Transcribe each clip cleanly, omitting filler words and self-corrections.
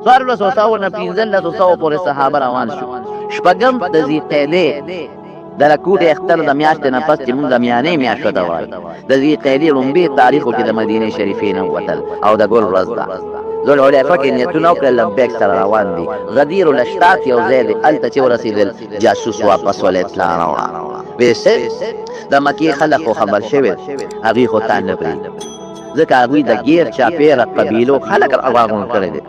څوارلسو سوو نه پنځلسو سوو پورې صحابه روان شو. شپږم د ذي قعدې د لکوټې اختر د میاشتې نه پس چې مونږ د میانې میاشت ورته وایو، د ذي قعدې ړومبی تاریخ و چې د مدینې شریفې نه ووتل او د ګل ورځ ده. ذوالحلیفه کې نیتونه وکړل، لبیک سره روان دي. غدیر الاشتات یو ځای دی، هلته چې ورسېدل جاسوس واپس ول اطلاع راوړه، وې صیب د مکې خلک خو خبر شوي، هغوی خو تا نه پرېږدي. ځکه هغوی د ګیر چاپیره قبیلو خلک راغونډ کړي دي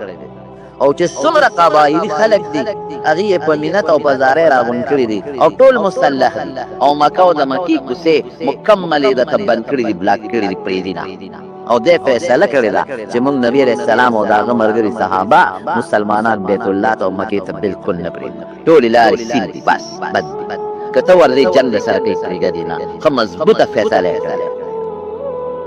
او چې څومره قبایلي خلک دي هغوی یې په منت او په زارۍ راغونډ کړي دي او ټول مسلح دي او مکه او د مکې کوڅې مکملې درته بند کړي دي، بلاک کړي دي، پرېږدي نه. او دی فیصله کړې ده چې موږ نبي علیه السلام او د هغه ملګري صحابه مسلمانان بیت الله ته او مکې ته بلکل نه پرېږدي. ټولې لارې سیل دي، بس بند دي. که ته ورځې جنګ درسره کوي پرېږده دې نه. ښه مضبوطه فیصله یې کړې.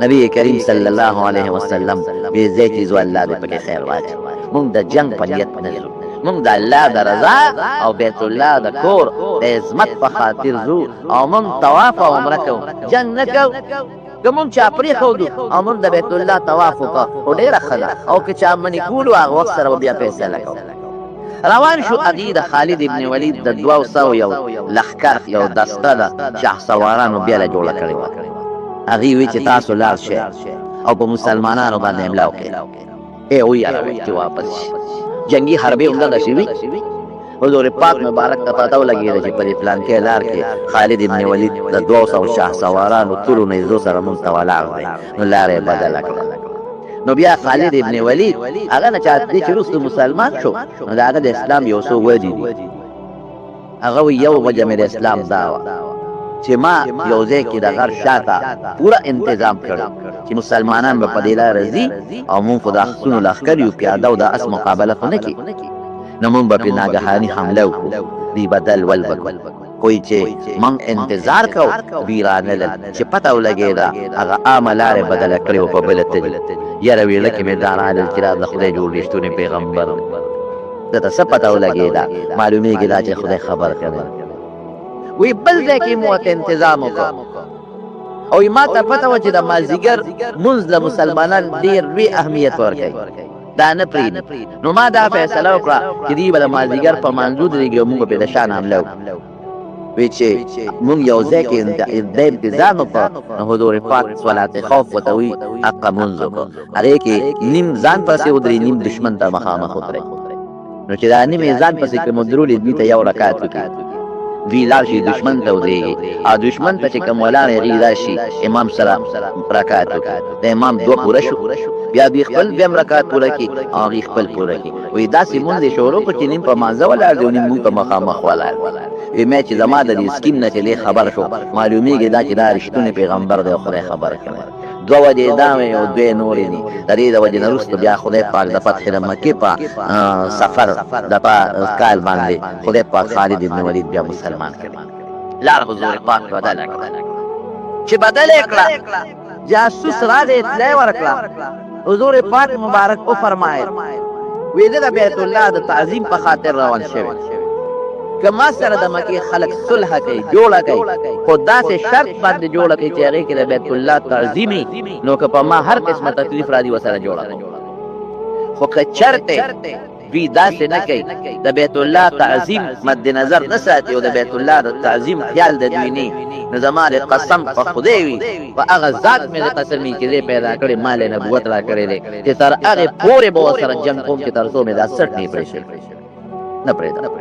نبی کریم صلی الله علیه وسلم وی ځای چې ځو الله دې پکې خیر واچوي. موږ د جنګ په نیت نه ځو، موږ د الله د رضا او بیت الله د کور د عظمت په خاطر ځو او موږ طواف او عمره کوو، جنګ نه کوو. که موږ چا پرېښودو او موږ د بیت الله طواف وکړو خو ډېره ښه ده او که چا منې کولو هغه وخت سره به بیا فیصله کوو. روان شو، هغوی د خالد ابن ولید د دوو سوو یو لښکر یو دسته د شهسوارانو بېله جوړه کړې وه. هغوی وی چې تاسو لاړ شئ او په مسلمانانو باندې حمله وکړئ. ای ویروي چې واپس شي. جنګي حربې هم دغسې وي. حضور پاک مبارک ته پته ولګېده چې په دې پلانکې لار کې خالد ابن ولید د دوو سوو شهسوارانو تورو نیزو سره مونږ ته ولاړ دی، نو لاره یې بدله کړه. نو بیا خالد ابن ولید هغه نه چا دی چې وروسته مسلمان شو، نو د هغه د اسلام یو څو وجې دي. هغه وایي یو وجه مې د اسلام دا وه چې ما یو ځای کې د غر شاته پوره انتظام کړی چې مسلمانان به په دې لاره ځي او مونږ خو د اخسونو لښکر یو، پیاده او د اس مقابله خو نه کېږي، نو مونږ به پرې ناګهاني حمله وکړو، دوی به دل ول وکړو. خو چې مونږ انتظار کوو دوی رانلل، چې پته ولګېده هغه عامه لاره یې بدله کړې وه په بله تلي. یاره ویړه کې مې دا رالل چې دا د خدای جوړ رښتونی پیغمبر دی. ده ته څه پته ولګېده، معلومېږي دا چې خدای خبر کړی. وی بل ځای کې مو ورته انتظام وکړ او ما ته پته وه چې د مازدیګر مونځ له مسلمانان ډېر لوی اهمیت ورکوي، دا نه پرېږدي. نو ما دا فیصله وکړه چې دوی به د مازدیګر په مانځو درېږي او موږ به پرې د شا نه حمله وکړو. وی چې مونږ یو ځای کې د انتظام وکړ، نو حضور پاک صلات خوف ورته وی حقه مونځ وکړ. هغې کې نیم ځان پسې ودرې، نیم دښمن ته مخامخ ودرې. نو چې دا نیم یې ځان پسې کوم ودرولي، دوی ته یو رکعت وکړي، دوی لاړ شي دښمن ته ودرېږي او دښمن ته چې کوم ولاړ هغوی راشي امام سره رکعت وکړي. د امام دوه پوره شو، بیا دوی خپل دویم رکعت پوره کړي او هغوی خپل پوره کړي. وایي داسې مونځ یې شروع کړو چې نیم په مانځه ولاړ دی او نیم مونږ ته مخامخ ولاړ دی. وایي مې چې زما د دې سکیم نه چې دی خبر شو، معلومېږي دا چې دا رښتونی پیغمبر دی او خدای خبر کړی. دوه وجې یې دا وې او دوې نورې دي. د دې د وجې نه وروسته بیا خدای پاک د فتح د مکې په سفر د په کال باندې خدای پاک خالد ابن ولید بیا مسلمان کړی. لار حضور پاک بدله کړه. چې بدله یې کړه، جاسوس راغی اطلاع یې ورکړه. حضور پاک مبارک وفرمایل، وی زه د بیت الله د تعظیم په خاطر روان شوی، که ما سره د مکې خلک صلح کوي، جوړه کوي، خو داسې شرط باندې جوړه کوي چې هغې کې د بیت الله تعظیم وي، نو که په ما هر قسمه تکلیف راځي ورسره جوړه کوم، خو که چرته دوی داسې نه کوي، د بیت الله تعظیم مد نظر نه ساتي او د بیت الله د تعظیم خیال د دوی نه، نو زما دې قسم په خدای وي، په هغه ذات مې دې قسم وي چې زه پیدا کړی، ما له نبوت راکړی دی، چې تر هغې پورې به ورسره جنګ کوم چې تر څو مې دا څټ نه پرې شي. نه پرېږدم.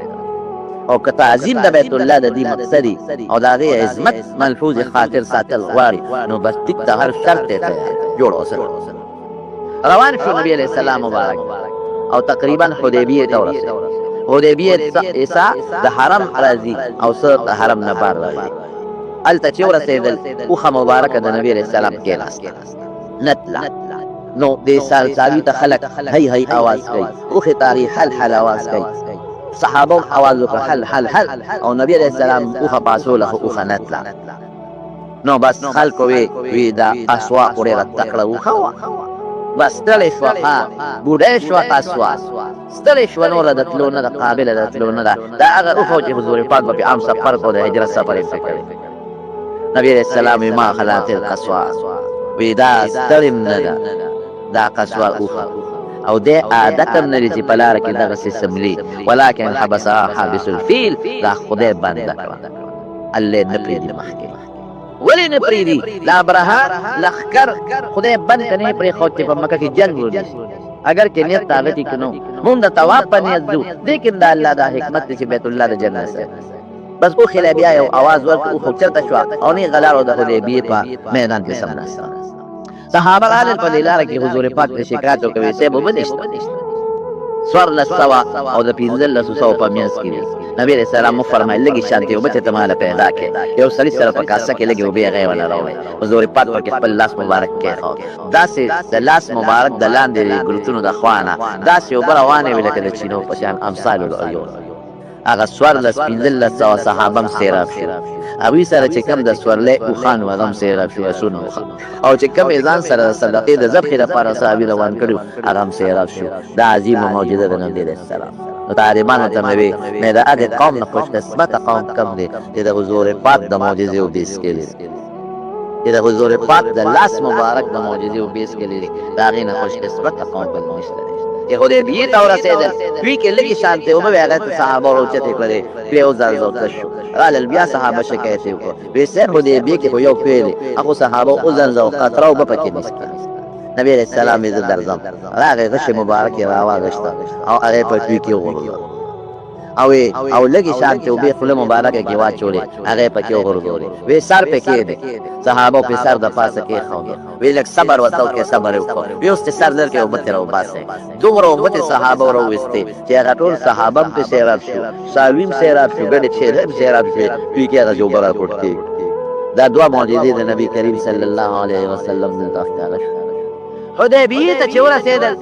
او که تعظیم د بیت الله د دې مقصد او د هغې عظمت ملحوظ خاطر ساتل غواړي، نو بس ټیک ته هر شرط دی تیار، جوړ اوسه. روان شو نبی علیه السلام مبارک او تقریبا حدیبیې ته ورسېد. حدیبیې څه د حرم راځي او څه د حرم نه بار راځي. هلته چې ورسېدل، اوښه مبارکه د نبی علیه السلام کېناسته، نه تله. نو دې څاروي ته خلک هی هی اواز کوي، اوښې ته هغې حل حل اواز کوي. صحابه هم اواز وکړ حل حل حل، او نبی علیه السلام اوښه پاڅوله، خو اوښه نه تله. نو بس خلکو وی وی دا قصوا خو ډېره تکړه اوښه وه، بس ستړې شوه، ښه بوډۍ شوه قصوا، ستړې شوه، نوره د تلو نه ده، قابله د تلو نه ده. دا هغه اوښه وه چې حضور پاک به پرې عام سفر کو، د هجرت سفر یې پرې کړی. نبی علیه السلام وی ما خلات القصوا، وی دا ستړې نه ده دا قصوا اوښه. او دی عادت هم نه لري چې په لاره کې دغسې څملي، ولکن حبسها حابس الفیل، دا خدای بنده کړه، الله یې نه پرېږدي مخکې. ولې نه پرېږدي؟ د ابرهه لښکر خدای بند که نه یې پرېښود چې په مکه کې جنګ ونیسي، اګر که نیت د هغه ټیک نه و، مونږ د طواف په نیت ځو، لیکن د الله دا حکمت دی چې بیت الله د جنت ساتي. بس اوښې له بیا یو اواز ورکړ، اوښ چېرته شوه او نېغه لاړو د حدیبیې په میدان کې څملاسته. صحابه رالل په دې لاره کې حضور پاک ته شکایت وکوي، صاحب اوبه نشته. 1400 او د 1500 په منځ کې وي. نبی علیه السلام وفرمایل، لږې شانتې اوبه چې ته ماله پیدا کړې. یو سړي سره په کاسه کې لږې اوبه هغه یې ورله راوړې. حضور پاک پکې خپل لاس مبارک کېښود. داسې د لاس مبارک د لاندې ګروتونو د خوا نه داسې اوبه روانې وې لکه د چینو په شان، امثال العیون. هغه 14 15 سوه صحابه هم سیراب شو. هغوی سره چې کوم د سورلۍ اوښان وو هغه هم سیراب شو، اسونه اوښان، او چې کوم یې ځان سره د صدقې د ذبحې لپاره صحابي روان کړي وو هغه هم سیراب شو. دا عظیمه معجزه د نبي علیه السلام. نو طالبانو ته مې وی، مې د هغې قوم نه خوش قسمته قوم کم دی چې د حضور پاک د معجزې اوبې څکلي دي، چې د حضور پاک د لاس مبارک د معجزې اوبې څکلي دي، د هغې نه خوش قسمته قوم بل نشته دی. چې حدیبیې ته ورسېدل، دوی کې لږې شانتې اوبه وې، هغه ته صحابه ور اوچتې کړلې، دوی وځنځو تش شو. رالل بیا صحابه شکایت یې وکړ، وی صاحب حدیبیې کې خو یو کوی دی، هغو صحابه وځنځو، قطره اوبه پکې نشته. نبی علیه السلام یې زه درځم، راغی غشی مبارک یې راواغېسته او هغه یې په کوی کې وغورځول او او لږې شانتې اوبه خوله مبارکه کې واچولې، هغه یې پکې وغورځولې، وی سر پې کېږدې. صحابو پې سر د پاسه کېښود، وی لږ صبر ورته وکړې، صبر یې وکړ، وی اوس چې سر درکړې اوبه ترې راوباسې. دومره اوبه ترې صحابو راوویستې چې هغه ټول صحابه هم پرې سیراب شو، څاروي هم سیراب شو، ګډې چیرې هم سیراب شوې، دوی کې هغه اوبه راکوټ کېږي. دا دوه معجزې د نبی کریم صلی الله علیه وسلم دلته ښکاره شوې. حدیبیې ته چې ورسېدل،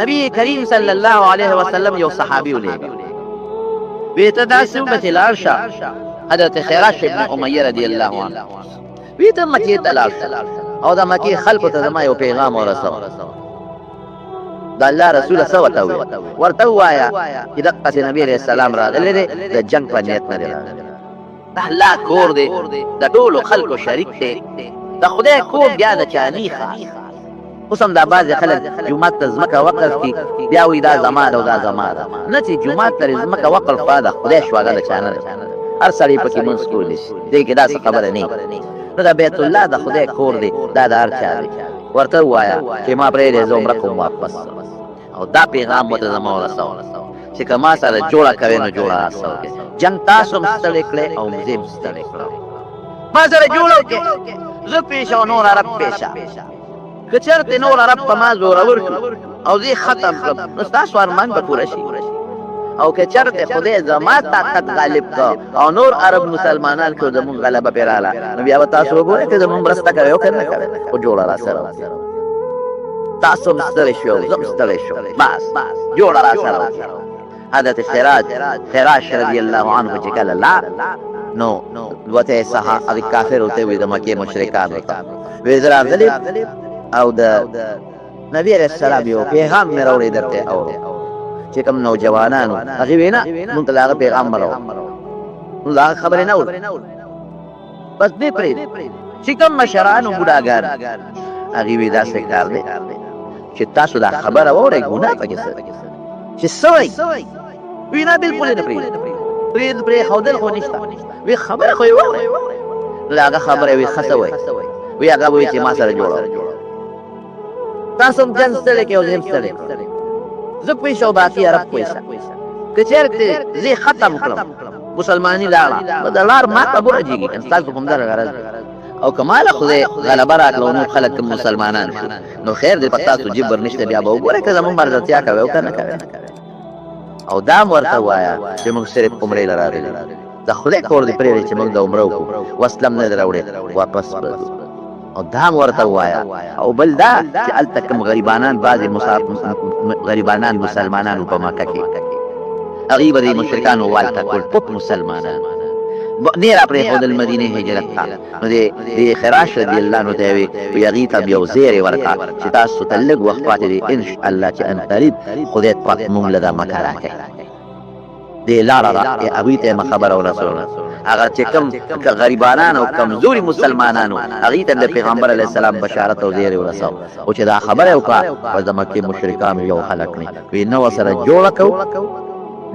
نبی کریم صلی الله علیه وسلم یو صحابي ولېږه، وی ته داسې وکړه چې لاړ شه، حضرت خراش ابن امیه رضی الله عنه، وی ته مکې ته لاړ شه او د مکې خلکو ته زما یو پیغام ورسوه. د الله رسول څه ورته وویل؟ ورته ووایه چې دقسې نبي علیه السلام راغلی دی، د جنګ په نیت نه دی راغلی. د الله کور دی، د ټولو خلکو شریک دی، د خدای کور بیا د چا نی خاص. اوس هم دا بعضې خلک جومات ته ځمکه وقف کړي، بیا وایي دا زما ده او دا زما ده. نه، چې جومات ته ځمکه وقف کړه د خدای شوه، هغه د چا نه ده، هر سړی پکې لمونځ کولی شي، دې کې داسې خبره نه. نو دا بیت الله د خدای کور دی، دا د هر چا دی. ورته ووایه چې ما پرېږدی، زه عمره کوم واپس. او دا پیغام ورته زما ورسوه چې که ما سره جوړه کوې نو جوړه راسره وکړې، جنګ تاسو هم ستړی کړی او زه هم ستړی کړم، ما سره جوړه وکړې، زه پېښه او نور عرب پېښه. که چېرته نور عرب په ما زورور شو او زه ختم کړم نو ستاسو ارمان به پوره شي، او که چېرته خدای زما طاقت غالب کړ او نور عرب مسلمانان کړو، زمونږ غلبه پرې راله، نو بیا به تاسو وګورئ چې زمونږ مرسته کوي او که نه کوي. خو جوړه راسره وکړئ، تاسو هم ستړي شوئ او زه هم ستړی شوم، بس جوړه راسره وکړئ. حضرت خراش رضی الله عنه چې کله لاړ نو ورته هغه کافرو ته وویل، د مکې مشرکانو ته ویې، زه راغلی او د نبی علیه السلام یو پیغام مې راوړی درته اورو. چې کوم نوجوانانو هغې ویې، نه، مونږ ته د هغه پیغام مه راوړه، مونږ د هغه خبرې نه اورو، بس دې پرېږده. چې کوم مشرانو بوډاګان هغې وی، داسې کار دی چې تاسو دا خبره واورئ، ګناه پکې څه چې څه وایي؟ وی نه، بالکل نه پرېږدي، پرېږد پرېښودل خو نشته. وی خبره خو یې واورئ. نو د هغه خبره وی ښه څه وایي؟ وی هغه وایي چې ما سره جوړه، تاسو هم جنګ ستړی کړئ او زه هم ستړی کړم، زه پوه شم او باقي عرب پوه شه. که چېرته زه ختم کړم، مسلماني لاړه، نو د لار ما ته ورجېږي که ستاسو هم دغه غرض دی، او که ما له خدای غلبه راکړه او نور خلک کوم مسلمانان شو نو خیر دی، په تاسو جبر نشته، بیا به وګورئ که زموږ ملګرتیا کوئ او که نه کوئ. او دا هم ورته ووایه چې موږ صرف عمرې له راغلي، د خدای کور دې پرېږدي چې موږ د عمره وکړو، وسله هم نه ده راوړې، واپس به ځو. او دا هم ورته ووایه، او بل دا چې هلته کوم غریبانان، بعضې غریبانان مسلمانان په مکه کې، هغوی به د مشرکانو وال ټکول، پوپ مسلمانان نه را پرېښودل مدینې هجرت ته. نو د خراش رضی الله عنه ته وی، وی هغوی ته یو زیری ورکړه چې تاسو ته لږ وخت پاتې دی، ان شاء الله چې ان قریب خدای پاک مونږ له دا مکه راکوي. دې لاره را هغوی ته یې خبره ورسوله. هغه چې کوم غریبانان او کمزوري مسلمانانو هغوی ته د پیغمبر علیه السلام بشارت او زیری ورساو. او چې دا خبره وکړه، بس د مکې مشرکانو یو خلک نه وی، نه ورسره جوړه کوو،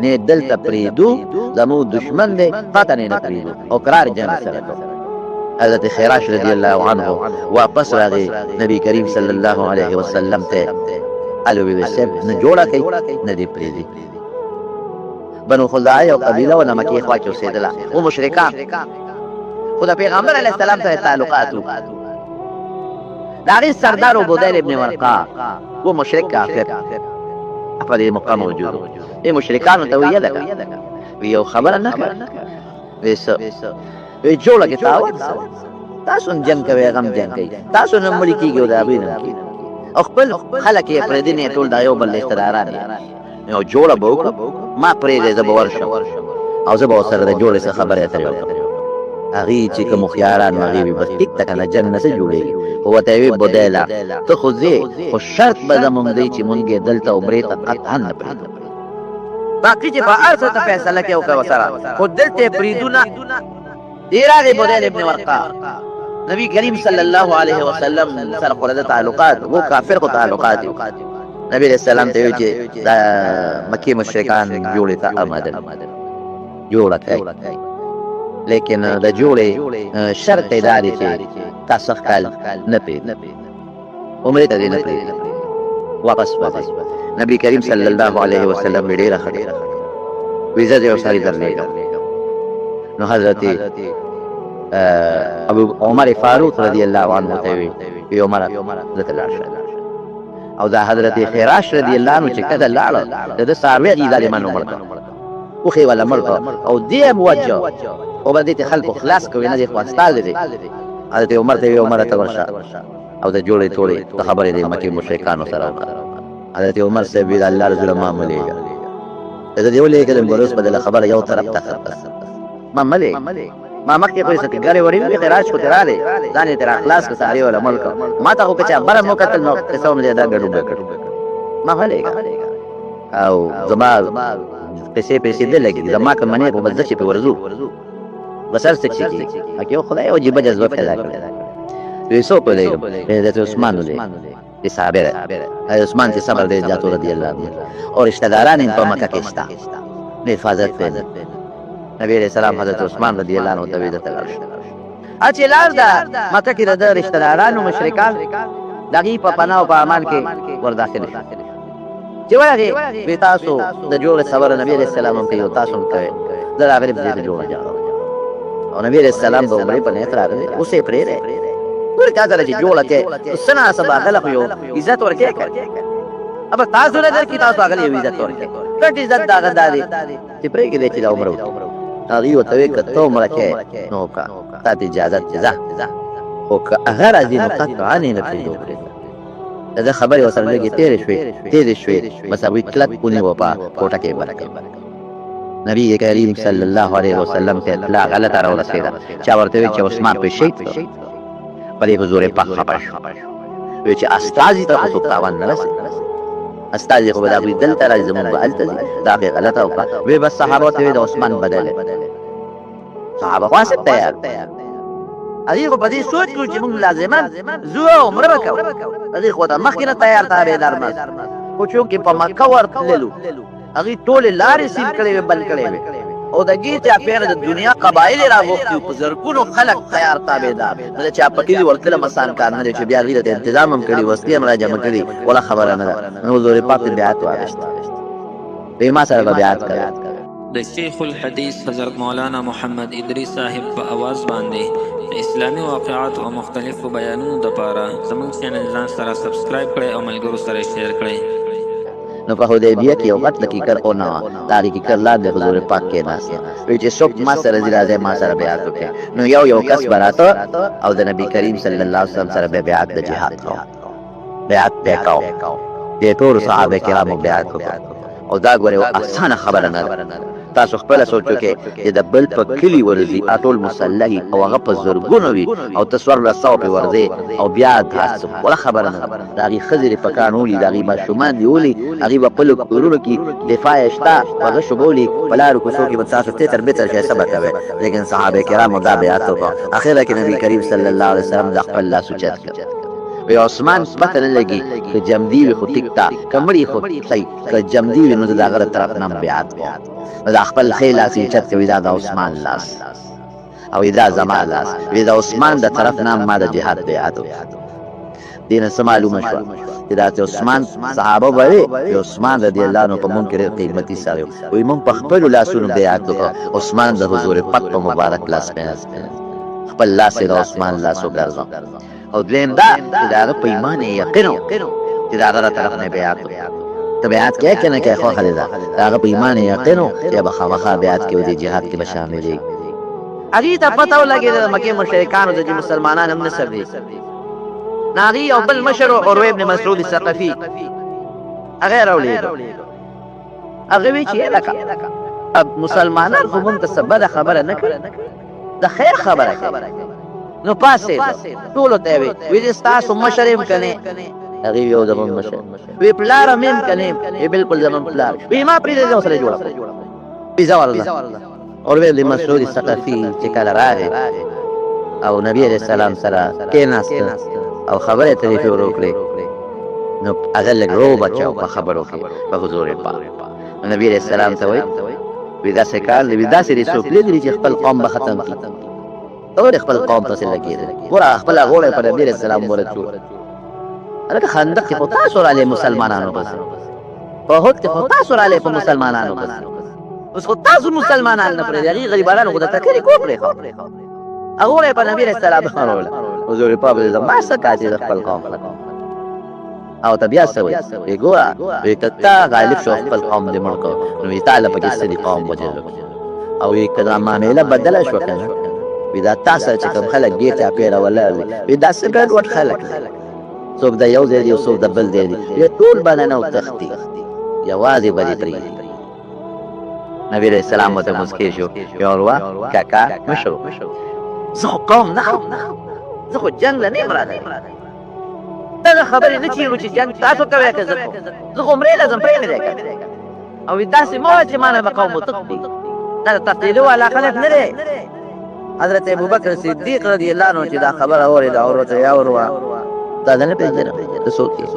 نه دلته پرېږدو، زموږ دښمن دی، قطعاً یې نه پرېږدو او قرار جنګ سره کوو. حضرت خراش رضی الله عنه واپس راغی، نبی کریم صلی الله علیه وسلم ته الو وی، صاحب نه جوړه کوي نه دې پرېږدي. بنو خزاعه یو قبیله وه، د مکې خوا کې اوسېدله، و مشرکان، خو د پیغمبر علیه السلام سره تعلقات وو. د هغې سردار و بدیل ابن ورقا و، مشرک کافر په دې موقع موجود و. دې مشرکانو ته ویې لکه وی یو خبره نه کړه، وی څه وی جوړه کې تاوان څه، تاسو هم جنګ کوئ، هغه هم جنګ کوي، تاسو نه مړي کېږي او د هغوی نه کېږي، او خپل خلک یې پرېږدي نه، ټول د یو بل رشته داران یې. یو جوړه به وکړو، ما پرېږدی، زه به ورشم او زه به ورسره د جوړې څه خبرې اترې وکړم. هغوی چې کوم هوښیاران وو، هغوی وي بس ټیک ده که نه، جنګ نه څه جوړېږي. خو ورته یې وی بدیله ته خو ځې، خو شرط به زمونږ دی چې مونږ یې دلته عمرې ته قطعا نه پرېږدو، باقي چې په هر څه ته فیصله کوې وکړه ورسره، خو دلته یې پرېږدو نه. دی راغی بدیل ابن ورقا، نبی کریم صلی الله علیه وسلم سره خو د تعلقات وو، کافر خو تعلقات وو. نبی علیہ السلام ته وی چې دا مکی مشرکان جوړې ته آماده جوړه کوي، لیکن د جوړې شرط یې دا دی چې تاسو کال نه پرېږدي، عمرې ته دې نه پرېږدي، واپس به ځئ. نبی کریم صلی الله علیه وسلم وی ډېره ښه ده، وی زه یو سړی درلېږم. نو حضرت ابو عمر فاروق رضی الله عنه ته وی، وی عمر زه ته لاړ شه. او دا حضرت خراش رضی الله عنه چې کله لاړ، د ده څاروی غي ظالمانو مړ کړ، اوښ یې وله مړ کړ او دی یې موجه او به دې ته خلکو خلاص کوي نه، دی خو استازی دی. حضرت عمر ته وی، عمر ته ورشه او د جوړې توړې د خبرې د مکې مشرکانو سره وکړه. حضرت عمر صاحب وی، د الله رسول ما مه لېږه، که زه دې ولېږلم ګوره اوس به د خبره یو طرف ته ختمه. ما مه لېږه، ما مخکې خو یې څه ګرې وړې وې، خراج خو ترې راغی، ځان یې ترې راخلاص کړ، سارې وله مړ کړ. ما ته خو که چا بره وکتل نو قصه هم زیاده ګډوډه کړ. ما مه لېږه او زما قصې پیسې نه لګي، زما که منې خو بس زه چې پرې ورځو بس هر څه چې کېږي. هکې خدای یو عجیبه جذبه پیدا کړې. وی څوک ولېږم؟ حضرت عثمان ولېږه، چې صابر حضرت عثمان چې صبر ډېر زیات رضی الله عنه او رشته داران یې په مکه کې شته، نو حفاظت پیدا. نبی علیہ السلام حضرت عثمان رضی الله عنه ته وی ته لاړ شه. چې لاړ ده مکه کې د ده رشته دارانو مشرکان د هغوی په پناه او په امان کې ور داخل شو. چې ورغی وی تاسو د جوړې خبره نبی علیہ السلام هم کوي او تاسو هم کوئ، زه راغلی په دې جوړه جوړه. او نبی علیہ السلام به عمرې په نیت راغلی، اوس یې پرېږدی ګورې تا سره چې جوړه کې څه نا څه به هغه له خو یو عزت ورکې که ابه تاسو نه درکړي، تاسو هغه له یو عزت ورکړئ. غټ عزت د هغه دا دی چې پرېږدی چې دا عمره وکړي. هغوی ورته ویل که ته عمره کوې نو وکړه، تا ته اجازه ده ځه، خو که هغه راځي نو قطعا یې نه پرېږدو. د ده خبرې ورسره لږې تېرې شوې، تېزې شوې، بس هغوی کلک ونیوه، په کوټه کې یې بند کړ. نبی کریم صلی الله علیه وسلم ته اطلاع غلطه راورسېده، چا ورته ویل چې عثمان پرې شهید کړ. په دې حضور پاک خپه شو، وی چې استازي ته خو څوک تاوان نه رسوي، استازي خو به د هغوی دلته راځي، زموږ به هلته ځي، دا خو یې غلطه وکړه. وی بس صحابه ته وی د عثمان بدل. صحابه خو هسې تیار، هغوی خو په دې سوچ کړو چې موږ لازما ځو او عمره به کوو، هغوی خو ته مخکې نه تیار تابعدار ناست، خو چونکې په مکه ورتللو هغوی ټولې لارې سیل کړې وې، بند کړې وې، او د دې چاپېره د دنیا قبایل یې راغوښتي وو، په زرګونو خلک تیار تابعدار. نو د چا په کلي ورتلل هم اسان کار نه دی، چې بیا هغوی ته انتظام هم کړي، وسلې هم راجمع کړي، وړه خبره نه ده. نو حضور پاک ته بیعت واخیست، وی ما سره به بیعت کوې. د شیخ الحدیث حضرت مولانا محمد ادریس صاحب په اواز باندې د اسلامي واقعاتو او مختلفو بیانونو دپاره زموږ چینل ځان سره سبسکرایب کړئ او ملګرو سره یې شیر کړئ. نو په حدیبیه کې یو غټ د کیکر اونه وه، د هغې کیکر لاندې حضور پاک کېناست، وی چې څوک ما سره ځي راځی ما سره بیعت وکړي. نو یو یو کس به راته او د نبی کریم صلی الله علیه وسلم سره به بیعت د جهاد کاوه، بیعت به کاوه. دې ټولو صحابه کرامو بیعت وکړ. او دا ګوره یوه اسانه خبره نه ده. تاسو خپله سوچ وکړئ چې د بل په کلي ورځي ټول مسلح او هغه په زرګونو وي او ته 1400 پرې ورځې او بیا دا څه وړه خبره نه ده. د هغې ښځې دې په کاڼو ولي، د هغې ماشومان دې ولي، هغوی به خپلو کورونو کې دفاع یې شته په غشو به ولي، په لارو کوڅو کې به تاسو تېتر بېتر شئ، څه به کوئ؟ لیکن صحابه کرامو دا بیعت وکړ. اخره کې نبي کریم صلی الله علیه وسلم د خپل لاس اوچت کړ. وی عثمان پته نه لګي که جمدی وي خو ټیک تا، که مړ خو صحیح، که جمدی وي نو زه د هغه د طرف نه هم بیعت کوم. نو دا خپل ښی لاس یې اوچت کړ، وی دا د عثمان لاس او وی دا زما لاس، وی د عثمان د طرف نه هم ما د جهاد بیعت وکړ. دې نه څه معلومه شوه چې دا چې عثمان صحابه به وي، چې عثمان رضی الله عنه په مونږ کې ډېر قیمتي سړی و، وایي مونږ په خپلو لاسونو بیعت وکړ، عثمان د حضور پاک په مبارک لاس بیعت کړ، خپل لاس یې د عثمان لاس وګرځاوه. او دویم دا چې د هغه په ایمان یې یقین و چې د هغه له طرف نه بیعت وکړ. ته بیعت کوې که نه کوې خوښه دې ده، د هغه په ایمان یې یقین و چې به خامخا بیعت کوي او دې جهاد کې به شاملېږي. هغوی ته پته ولګېده د مکې مشرکانو ته چې مسلمانان هم نه صبرېږي. نو هغوی یو بل مشر و، عروه ابن مسعود ثقفي، هغه یې راولېږه. هغه وی چې لکه مسلمانان خو مونږ ته څه بده خبره نه کوي، د خیر خبره کوي. نو پاڅېده، ټولو ته یې وی، وی زه ستاسو مشر یم که نه؟ هغوی وی او زمونږ مشر. وی پلار هم یم که نه؟ وی بلکل زمونږ پلار. وی ما پرېږده زه ورسره جوړه کوم. وی ځه ورځه. عروه بن مسعود ثقفي چې کله راغی او نبي علیه السلام سره کېناست او خبرې اترې شروع کړې، نو هغه لږ رو بچاو په خبرو کې په حضور پاک. نو نبي علیه السلام ته وایي، وی داسې کار دی، وی داسې دې څوک لیدلي چې خپل قوم به ختم کړي؟ ته ولې خپل قوم پسې لګېدلې؟ ګوره خپله غوړه یې په نبي علیه السلام ورچوله. هلکه خندق کې خو تاسو رالې مسلمانانو پسې، په احد کې خو تاسو رالې په مسلمانانو پسې، اوس خو تاسو مسلمانان نه پرېږدي، هغوی غریبانانو خو د تکرې کور پرېښود، هغه یې په نبي علیه السلام خروله. حضور پاک ویل زما څه کار چې زه خپل قوم ختم او ته بیا څه وایي؟ وایي ګوره، وایي که تا غالب شو خپل قوم دې مړ کړ، نو وایي تا له پکې څه دي قوم وژلو، او وایي که دا معامله بدله شوه که نه، وایي دا تا سره چې کوم خلک ګېر چاپېره ولاړ دي، وایي دا څه ګډوډ خلک دي، څوک د یو ځای دي او څوک د بل ځای دي، وایي ټول به نه وتښتي، یوازې به دې پرېږدي. نبی علیه السلام ورته موسکی شو، وی عروه کاکا مشرو، زه خو قوم نه خم، زه خو جنګ له نه یم راغلی، دغه خبرې نه چیړو چې جنګ تاسو کوئ که زه کوم، زه خو عمرې له ځم، پرې مې دی که نه. او وی داسې مه وایه چې ما نه به قوم وتښتي، دا د تښتېدو والا خلک نه دی. حضرت ابوبکر صدیق رضی الله عنه چې دا خبره اورېده، عروه ته یا عروه تا زه نه پېژنم، ته څوک یې؟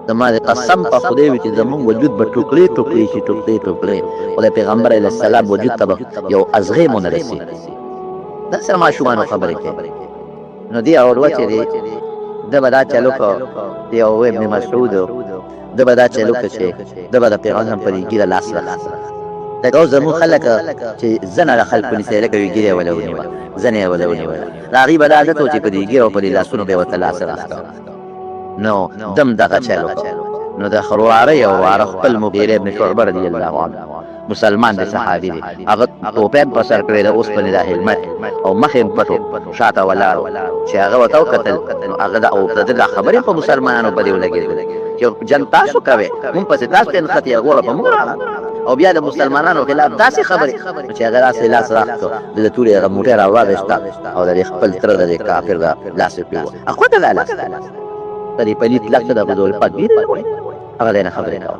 زما د قسم په خدای وي چې زمونږ وجود به ټوکړې ټوکړې شي، ټوکړې ټوکړې، خو د پیغمبر علیه السلام وجود ته به یو ازغی مو نه رسېږي. دا سره ماشومانو خبرې کوي. نو دی عروه چې دی، ده به دا چل وکړ، دی عروه ابن مسعود، ده به دا چل وکړ چې ده به د پیغمبر په دې ږیره لاس راخیست. لکه اوس زموږ خلک چې زنه له خلکو نیسي، لکه یې ږیره یې وله ونیوه، زنه یې وله ونیوله. د هغوی به دا عادت و چې په دې ږیره او په دې لاسونو به یې ورته لاس راښکه. نو دم دغه چل وکړ. نو د خرواره یو واره خپل مغیره ابن شعبه رضی الله عنه مسلمان دی، صحابي دی، هغه ټوپه هم په سر کړې ده، اوسپنې دا هیلمټ او مخ یې هم پټ و، شاته ولاړ و، چې هغه ورته وکتل نو هغه د او د ده دا خبرې په مسلمانانو بدې ولګېدلې چې جنګ تاسو کوئ، مونږ پسې تاسو ته نښتې یې، غوړه په مونږ راغله او بیا د مسلمانانو خلاف داسې خبرې. نو چې هغه داسې لاس راښکه، د ده تورې هغه موټی راواخیسته او د دې خپل تره د دې کافر د لاس یې پرې ووهه. اخوته دا لاس د دې پلیت لاس ته د حضور پاک ډېرې وړې هغه دی نه خبرې کوه.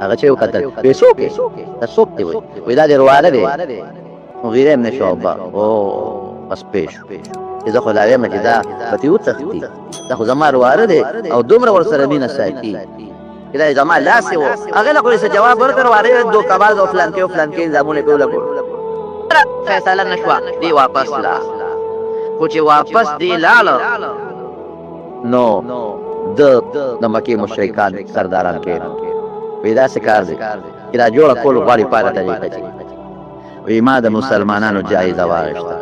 هغه چې وکتل، وی څوک یې؟ دا څوک دی؟ وی وی دا دې رواله دی مغیره ابن شعبه. او بس پېښ شو چې زه خو لا وایم چې دا به ترې وتښتي، دا خو زما رواره دی او دومره ورسره مینه ساتي چې دا زما لاس یې و. هغه له خو یې څه جواب ورکړ، رواره یې دوکهباز او فلانکې او فلانکې الزامونه یې پرې ولګول. فیصله نه شوه، دی واپس لاړ. خو چې واپس دی لاړ نو ده د مکې مشرکان سرداران کېنول، وی داسې کار دی چې دا جوړه کول غواړي په هغه طریقه چې وی ما د مسلمانانو جایزه واخیسته.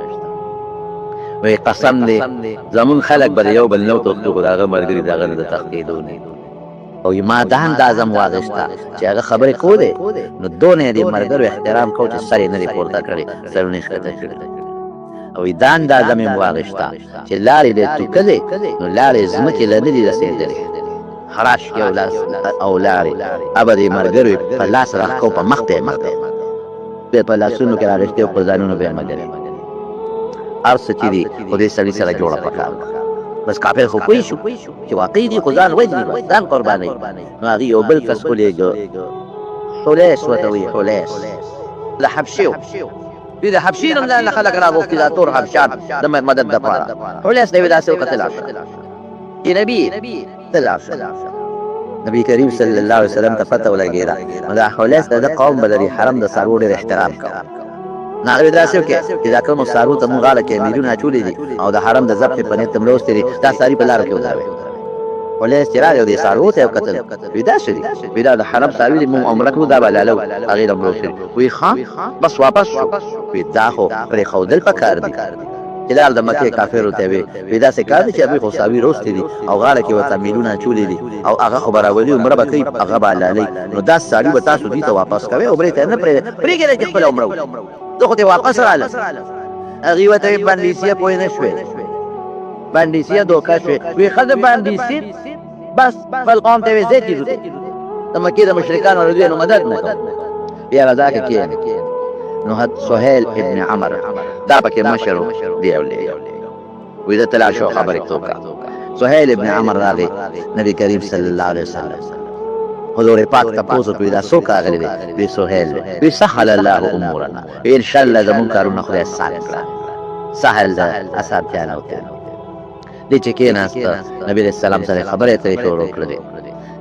وی قسم دی زمونږ خلک به د یو بل نه وتښتو، خو د هغه ملګري د هغه نه د تښتېدو نه. او ما دا اندازه هم واخیسته چې هغه خبرې کولې نو دونه یې د ملګرو احترام کو چې سر یې نه دی پورته کړی، سرونه یې ښکته کړي. او دا اندازه مې هم واخیسته چې لارې دې توکلې نو لارې ځمکې له نه دي رسېدلې. خراش کې او لاس او لارې ابه دې مرګري په لاس راښکو په مخ ته یې مګري بیا په لاسونو کې راغېستې او په ځانونو به یې مګري. هر څه چې دي خو دې سړي سره جوړه پکار ده. بس کافر خو پوه شو چې واقعي دي، خو ځان وژني، بس ځان قربانوي. نو هغې یو بل کس ولېږه، حلیس ورته وایي، حلیس د حبشې و. دوی د حبشې نه هم ځان له خلک راغوښتي، دا تور حبشان د مدد دپاره. حلیس ته یې ویل داسې وکړه، ته لاړ شه. چې نبي ته لاړ شه. نبي کریم صلی الله علیه وسلم ته پته ولګېده، نو دا حلیس د ده قوم به د دې حرم د څاروو ډېر احترام کاوه. نو هغه ویل داسې وکړه چې دا کومو څاروو ته مونږ غاړه کې میلونه اچولي دي او د حرم د ذبحې په نیت مړوستي دي، دا څاروي په لارو کې وداوي. حلیس چې راغی او دې څاروو ته یې وکتل، وی دا څه دي؟ وی دا د حرم څاروي دي، مونږ عمره کوو، دا به حلالوو، هغې له مړوستي دي. وی ښه، بس واپس شو. وی دا خو پرېښودل پکار دي. چې لاړ د مکې کافرو ته وې وې داسې کار دی چې هغوی خو څاروي روستي دي او غاړه کې ورته میلونه اچولي دي او هغه خو به راولي عمره به کوي هغه به حلالوي، نو دا څاروي به تاسو دوی ته واپس کوئ، عمرې ته یې نه پرېږدئ، پرېږدئ چې خپله عمره وکړي، زه خو ترې واپس رالم. هغوی ورته وې بندیسیه پوه نه شوې، بندیسیه دوکه شوې. وې ښه زه بندیسیم، بس خپل قوم ته وې ځئ چې ځو د مکې د مشرکانو له دوی نو مدد نه کوم. بیا به ځکه کېنې نو حد سهیل ابن عمر دا پکې مشر و، دی ولېږه. وی زه ته لاړ شو خبرې ته وکړه. سهیل ابن عمر راغی نبی کریم صلی الله علیه وسلم حضور پاک تپوس وکړ، دا څوک راغلی دی؟ وی سهیل دی. وی سهل الله امورنا، وی ان شاء الله زمونږ کارونه خدای اسان کړه. سهل د اسانتیا نه وتلی دی چې کېناسته نبی علیه السلام سره خبرې اترې شروع کړلې.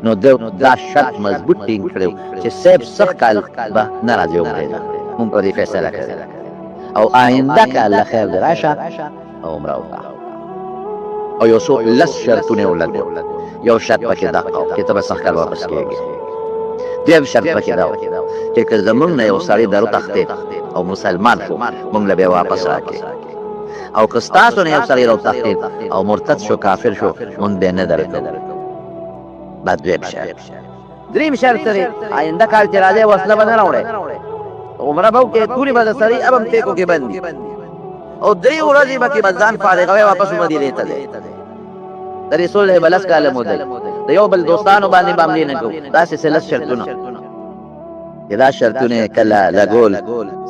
نو ده دا شرط مضبوط ټینګ کړی چې صیب سږ کال به نه راځې عمرې ته، مونږ په دې فیصله کړې ده او آینده کال له خیر دې راشه او عمره وکړه. او یو څو لس شرطونه یې ولګول. یو شرط پکې دقه و چې ته به سږ کال واپس کېږې. دویم شرط پکې دا و چې که زمونږ نه یو سړی دروتښتېد او مسلمان شو، مونږ له به یې واپس راکړې. او که ستاسو نه یو سړی راوتښتېد او مرتد شو، کافر شو، مونږ به یې نه درکوو. دا دویم شرط. دریم شرط څه دی؟ آینده کال چې راځې وسله به نه راوړې، عمره به وکړې، تورې به د سړي اب هم تیکو کې بندي او درې ورځې به کې به ځان فارغوې، واپس مدینې ته ځې. د دې صلح به لس کاله موده وي، د یو بل دوستانو باندې به حملې نه کوو. داسې څه لس شرطونه چې دا شرطونه یې کله لګول،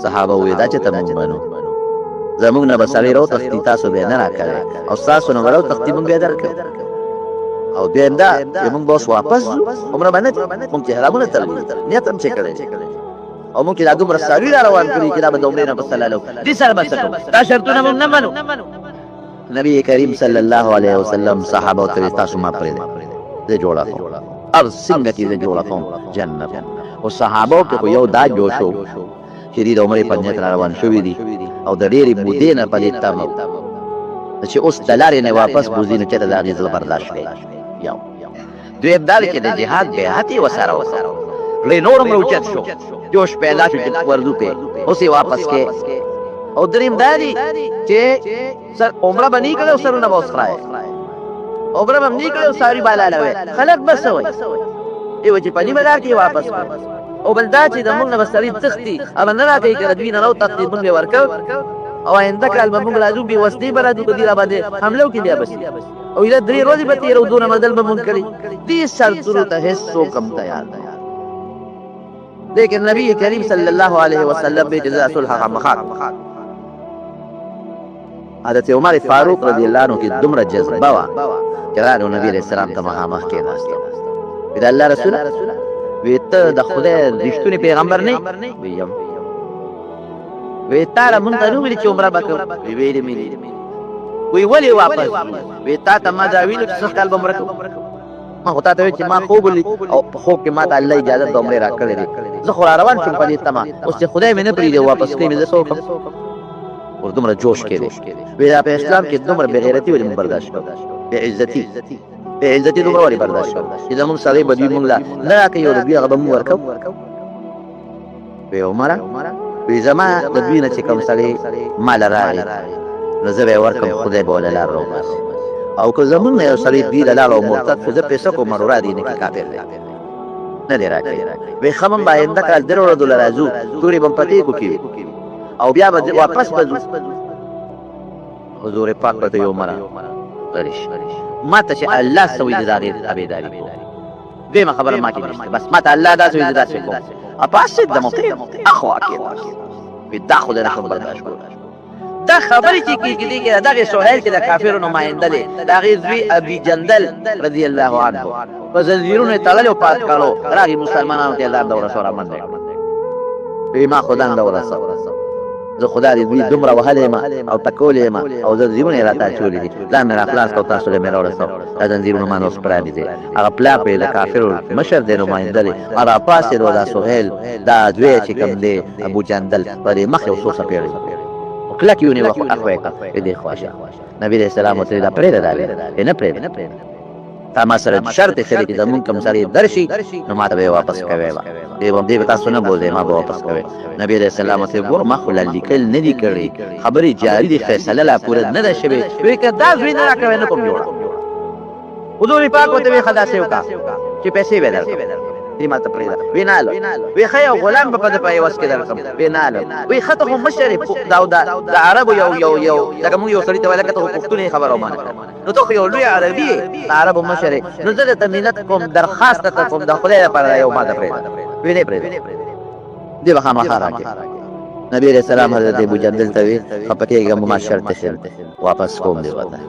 صحابه وویل دا چېرته مونږ منو، زمونږ نه به سړی راوتښتي تاسو به یې نه راکوئ او ستاسو نه به راوتښتي مونږ به یې درکوو. او دویم دا چې مونږ به اوس واپس ځو، عمره به نه ځو، مونږ چې احرامونه تړلي دي، نیت هم چې کړی دی او مونږ چې دا دومره څاروي را روان کړي چې دا به د عمرې نه پس حلالوو، دې سره به څه کوو؟ دا شرطونه مونږ نه منو. نبی کریم صلی الله علیه وسلم صحابه ته تاسو ما پرېږدئ، زه جوړه کوم، هر څنګه چې زه جوړه کوم جنت. خو صحابه کې خو یو دا جوش و چې دوی د عمرې په نیت را روان شوي دي او د ډېرې مودې نه په دې تمه وو چې اوس د لارې نه واپس بوځي، نو چېرته د هغې زړه برداشت کوي. یو دویم دا چې د جهاد بیعت یې ورسره وکړ، زړه یې نور هم راوچت شو، جوش پیدا شو چې ورځو پرې، اوس یې واپس کې. او دریم دا دی چې سر عمره به نه کړې او سرونه به اوس خرایې، عمره به هم نه کړې او څاروي به حلالوې، خلک به څه وایي؟ یوه چې په نیمه لار کې واپس کړ. او بل دا چې د موږ نه به سړي تښتي هغه نه راکوي، که د دوی نه راوتښتي موږ به ورکړ او آینده کال به موږ راځو بې وسلې به راځو، که دوی راباندې حمله وکړي بیا به شي او ایله درې ورځې به تېرو، دونه مزل به موږ کړي. دې شرطونو ته هېڅ څوک هم تیار نه. لیکن نبی کریم صلی الله علیه وسلم به جزا صلح خامخا. حضرت عمر فاروق رضی الله عنه کې دومره جذبه وه چې راغی نبی علیه السلام ته مخامخ کېناست. وی د الله رسوله، وی ته د خدای رښتونی پیغمبر نه؟ وی یم. وی تا له مونږ ته نه ویلي چې عمره به کوو؟ وی ویلي مې دي. وی ولې واپس؟ وی تا ته ما دا ویلو چې سږ کال به عمره کوو. ما خو تاته ویل چې ما خوب ولید او په خوب کې ما ته الله اجازه د عمرې راکړې دی، زه خو را روان شوم په دې تمه، اوس چې خدای مې نه پرېږدي او واپس کوي مې زه څه وکړم؟ اوس دومره جوش کې دی. وی دا په اسلام کې دومره بېغیرتي ولې موږ برداشت کوو، بېعزتي بېعزتي دومره ولې برداشت کوو چې زموږ سړی به دوی موږ له نه راکوي او د دوی هغه به موږ ورکوو؟ وی عمره، وی زما د دوی نه چې کوم سړی مال راغی نو زه به یې ورکړم، خدای به وله لار راوباسي، او که زمونږ نه یو سړی دوی له لاړ او مرتد شو زه پرې څه کوم، ورا دې نه کړي، کافر دی، نه دی راکړی. وی ښه مونږ به آینده کال درې ورځو له راځو، تورې به په تېکو کې وي او بیا به واپس به ځو. حضور پاک به ته یو مره غلی شي، ما ته چې الله څه وایي زه د هغې تابعداري کوم. دویمه خبره ما کې نشته، بس ما ته الله داسې وي، زه داسې کوم. پاڅېد د موقع اخوا کېناست، وي دا خو دې نه شم برداشت کولی. دا خبرې چې کېږي دې کې دغې سهیل چې د کافرو نماینده دی، د هغې زوی ابي جندل رضی الله عنه په زنځیرونو یې تړلی او پات کړو، راغی مسلمانانو ته یې ځان د ورسو رامنډه کړه، وی ما خو دنده ورسوه، زه خدا دې دوی دومره وهلی یم او ټکولی یم او زنځیرونه یې راته اچولي دي، ځان مې راخلاص کړ او تاسو له مې راورسوه، دا زنځیرونه ما نه اوس پرانیزئ. هغه پلار خو یې د کافرو مشر دی، نماینده دی، راپاڅېدو دا سهیل دا زوی چې کوم دی ابو جندل په دې مخ یو څو څپېړې وکړې او کلک یې ونیوه، خو اخوا یې کړ، دې خوا شه. نبي علیه السلام ورته ویل، دا پرېږده دا ویره یې نه پرېږده، تا ما سره شرط ایښی دی چې زمونږ کوم سړی درشي نو ما ته به یې واپس کوې، به دې به تاسو نه بوځئ، ما به واپس کوې. نبي علیه السلام ورته ویل، ګوره ما خو لا لیکل نه دي کړي، خبرې جاري دي، فیصله لا پوره نه ده شوې، وی که دا زوی نه راکوې نه کوم جوړه. حضور پاک ورته وی ښه داسې وکړه چې پیسې به درکړم، دې ما ته پرېږده. وی نه الم. وی ښه یو غلام به په ده په عوض کې درکړم. وی نه الم. وی ښه ته خو مشر یې، دا د عربو یو یو یو لکه موږ یو سړي ته وایو لکه ته خو پښتون یې خبره ومنه، نو ته خو یو لوی عربي یې، د عربو مشر یې، نو زه درته منت کوم، درخواست درته کوم، د خدای لپاره دا یو ما ته پرېږده. وی نه پرېږده، دې به خامخا راکړې. نبي علیه السلام حضرت ابو جندل ته وی خفه کېږه مه، ما شرط ایښی واپس کوم دې ورته.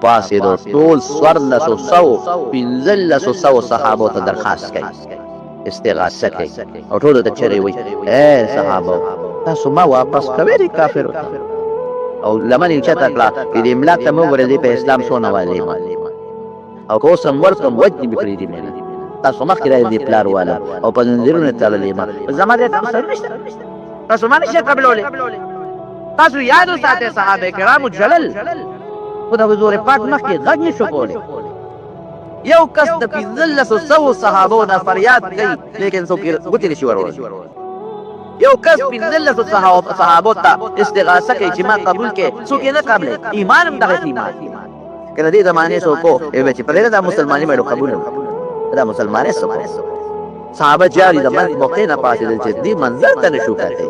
پاڅېدو ټول څوارلسو سوو پنځلسو سوو صحابو ته درخواست کوي، استغاثه کوي او ټولو ته چغې وهي، ای صحابو تاسو ما واپس کوئ دې کافرو ته؟ او لمن یې اوچته کړه، دې ملا ته مه وګورئ، دې په اسلام څونه والي او که اوس هم ورکړم وژني مې پرېږدي مې نه. تاسو مخکې راځئ دې پلار والا او په زنځیرونو یې تړلی یم، زما دې تاسو سره نشته، تاسو ما نشئ قبلولی. تاسو یاد وساتئ صحابه کرامو ژړل، خو د حضور پاک مخکې غږ نشو کولی. یو کس د پنځلسو سوو صحابو نه فریاد کوي، لیکن څوک یې ګوتې نشي وروړلی. یو کس پنځلسو صحابو ته استغاثه کوي چې ما قبول کړئ، څوک یې نه قبلوي. ایمان هم دغسې ایمان که د دې زمانې څوک وو چې پرېږده دا مسلماني مې قبول نه کړه، دا مسلمانۍ څه کوو؟ صحابه جاري د مرګ موقع نه پاڅېدل چې دې منظر ته نه شو کتلی.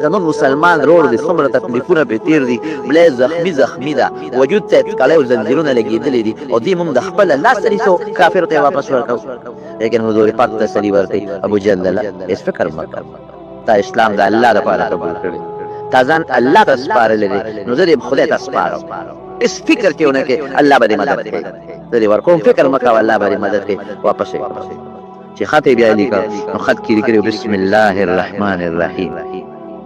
زموږ مسلمان رور دی څومره تکلیفونه پرې تېر دي، ملا یې زخمي زخمي ده، وجود ته یې کړۍ او زنځیرونه لګېدلي دي او دی موږ د خپله لاسه نیسو، کافرو ته یې واپس ورکوو. لیکن حضور پاک تسلي ورکوي، ابو جندله هېڅ فکر مه کوه، تا اسلام د الله لپاره قبول کړی، تا ځان الله ته سپارلی دی، نو زه دې خدای ته سپارم، هېڅ فکر کې ونه کړې، الله به دې مدد کوي، زه دې ورکوم، فکر مه کوه، الله به دې مدد کوي. واپس یې کړه. چې خط یې بیا لیکه نو خط کې لیکلي بسم الله الرحمن الرحیم.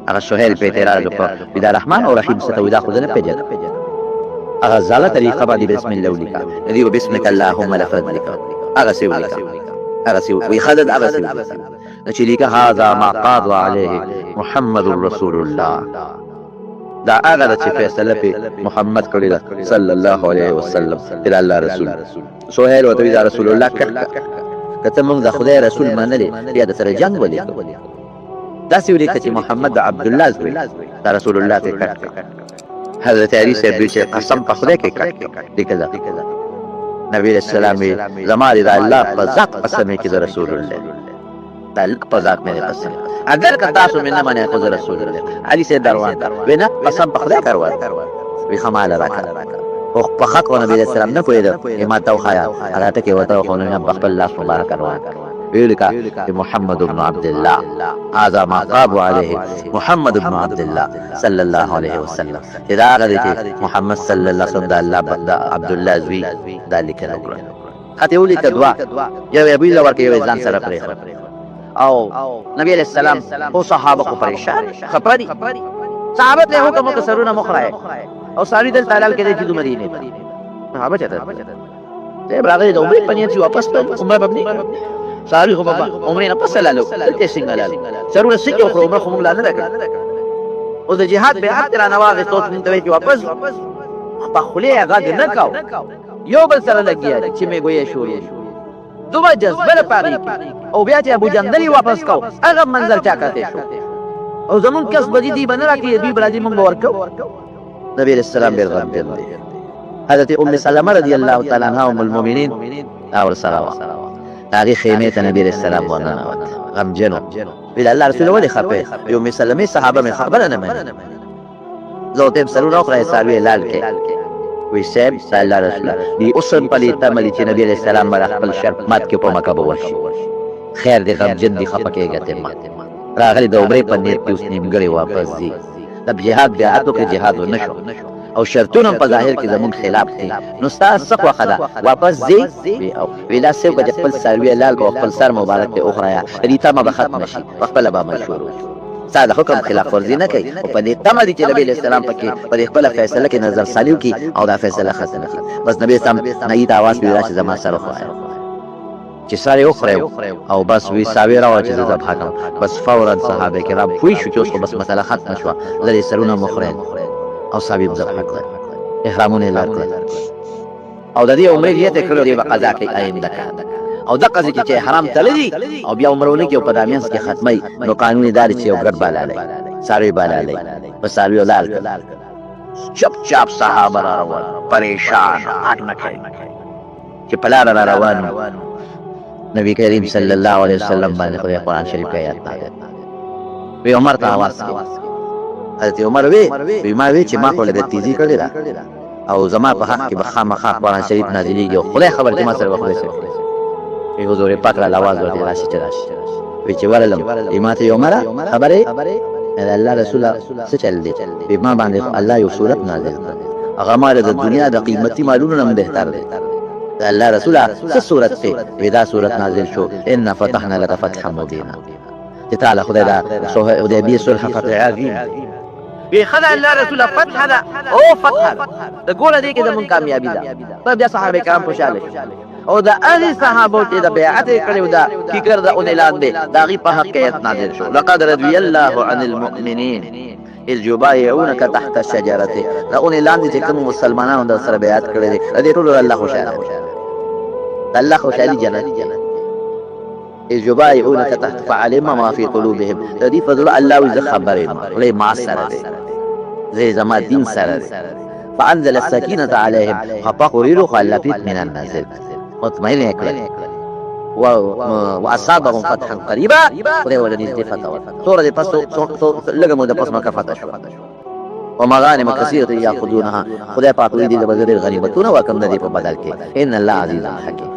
هغه سهیل په اعتراض وکړ، وی دا رحمان او رحیم څه ته وایي، دا خو زه نه پېژنم. هغه زړه طریقه باندې بسم الله ولیکه، نو دی به بسمک اللهم لفظ لیکه، هغسې ولیکه، هغسې وی ښه ده، هغسې ولیکه. نو چې لیکه هذا ما قاضى عليه محمد رسول الله، دا هغه ده چې فیصله پې محمد کړې ده صلی الله علیه وسلم، چې د الله رسول. سهیل ورته وی دا رسول الله کښ که ته موږ د خدای رسول منلې بیا د سره جنګ ولې کوې؟ داسې ولیکه چې محمد د عبدالله زوی دا رسول الله ته کټ کړ. حضرت علي صاحب وی چې قسم په خدای کې کټ کړ لیکل. نبی علیہ السلام وی زما د الله په ذات قسم چې د رسول الله د الله په ذات مې قسم، اگر که تاسو مې نه منئ خو زه رسول الله. علي صاحب دروان وی نه قسم په خدای کروان وی خماله راکړه. خو په خط خو نبی علیہ السلام نه پوهېده، ما ته وښایه. هغه ټکی ورته وښود، نو په خپل لاس مبارک روان کړ، ویلکه چې محمد بن عبد الله هذا ما قاب عليه محمد بن عبد الله صلی الله علیه وسلم، چې دا هغه دی چې محمد صلی الله علیه وسلم د الله د عبد الله زوی دا لیکنه وکړه. خط یې ولیکه دوه، یو یې ابوی له ورکړ، یو یې ځان سره پرېښود. او نبی علیه السلام خو صحابه خو پریشان خپه دي، صحابه ته حکم وکړ سرونه مه خورئ او څاروي دلته حلال کېدی چې ځو مدینې ته. صحابه چېرته صاحب راغلی د عمرې په نیت چې واپس تلل، عمره به نه کړه، څاروي خو به عمرې نه پس حلالو، دلته یې څنګه حلالو؟ سرونه څنګه وخورو، عمره خو موږ لا نه ده کړې، اوس د جهاد بیعت یې رانه واخیست، اوس موږ ته وایي چې واپس ځو. په خولې یې غږ نه کاوه، یو بل سره لګیا دي چې میګویې شروع دي، دومره جذبه ده په هغې کې. او بیا چې ابو جندل یې واپس کاو هغه منظر چا کتی شو؟ او زمونږ کس به دي به نه راکړي، دوی به راځي مونږ به ورکوو. نبی علیہ السلام ډېر غمجن دی. حضرت ام سلمه رضی الله تعالی عنها ام المؤمنین دا ورسره وه، د هغې خیمې ته نبی علیہ السلام ورننوت، غمجن و. ویل الله رسول ولې خفه یې؟ وایي ام سلمې صحابه مې خبره نه مني، زه ورته وایم سرونه وخورئ څاروي حلال کړئ. وی صاحب د الله رسوله دی اوس هم په دې تمه دي چې نبي علیه السلام به خپل شرط مات کړي په مکه به ورشي. خیر دی غمجن دي خفه کېږه ته مه. راغلي د عمرې په نیت دي اوس نیمګړی واپس ځي. د جهاد بیعت وکړي جهاد ونه شو او شرطونه هم په ظاهر کې زموږ خلاف دي نو ستا څه خوښه ده واپس ځې؟ وی او. وی داسې وکړه چې خپل څاروي حلال کړه او خپل سر مبارک ترې وخرایه د دې تمه به ختمه شي په خپله به عمل شروع کړي. ستا د حکم خلاف ورزي نه کوي خو په دې تمه دي چې نبي علیه السلام پکې په دې خپله فیصله کې نظر ثاني وکړي او دا فیصله ختمه کړي. بس نبي اسلام نهي ته اواز کړي راشه زما سر وخوایه. چې سر یې وخریو او بس وی ساوی راوړه چې زه ذبح کړم. بس فورا صحابه کرام پوه شو چې اوس خو بس مسله ختمه شوه، لرې سرونه مو خریل او ساوی هم ذبح کړل، احرامونه یې لار کړل او د دې عمرې نیت یې کړی دی به قضا کوي آینده کال. او دقه ځکه چې احرام تړلی او بیا عمره ونه کړي او په دا منځ کې ختموي نو قانون یې دا دی چې یو ګډ بالالوي، څاروی بالالوي، په څارویو لار کړل. چپ چاپ صحابه را روان پریشان غږ نه کوي چې په لاره را روان نبی کریم صلی الله علیه وسلم باندې خدای قرآن شریف کې آیات نازل وی عمر ته आवाज کې حضرت عمر وی وی ما وی چې ما خو لږه تیزی کړې ده او زما په حق کې به خامخا قرآن شریف نازلېږي او خدای خبر چې ما سره به خدای څه کوي. وی حضور پاک را اواز ورته راشي چې راشي. وی چې ورلم وی ما ته عمره خبرې د الله رسوله څه چل دی؟ وی ما باندې خو الله یو سورت نازل کړ، هغه مال د دنیا د قیمتي مالونو نه هم بهتر دی. د الله رسوله څه سورت دی؟ وی دا سورت نازل شو ان فتحنا لك فتحا مبینا، چې تعالی خدای دا حدیبیه صلح فتح عظیم دی. وی ښه ده الله رسوله فتح ده او فتح ده د ګوره دې کې زمونږ کامیابي ده. بس بیا صحابه کرام خوشحاله شو او د هغې صحابو چې د بیعت یې کړی و د کیکر د اونې لاندې د هغې په حق کې آیت نازل شو لقد رضی الله عن المؤمنین اذ یبایعونک تحت الشجرة د اونې لاندې چې کوم مسلمانانو در سره بیعت کړی دی د دې ټولو الله خوشحاله دی. د الله خوشحالي جنت دی. اذ یبایعونک تحت فعلم ما فی قلوبهم د دې په زړه الله وایي زه خبر یم، خدای ما سره دی، زه زما دین سره دی. فانزل السکینة علیهم خپه خو ریرو خو الله پرې اطمینان نازل کړ، مطمئن یې کړل. واصابهم فتحا قریبا خدای ورله نږدې فتح ورکړه. څو ورځې پس لږه موده پس مکه فتح شوه. ومغانم کثیرة یاخذونها خدای پاک وایي دې ته به زه ډېر غنیمتونه ورکړم د دې په بدل کې. ان الله عزیز حکیم.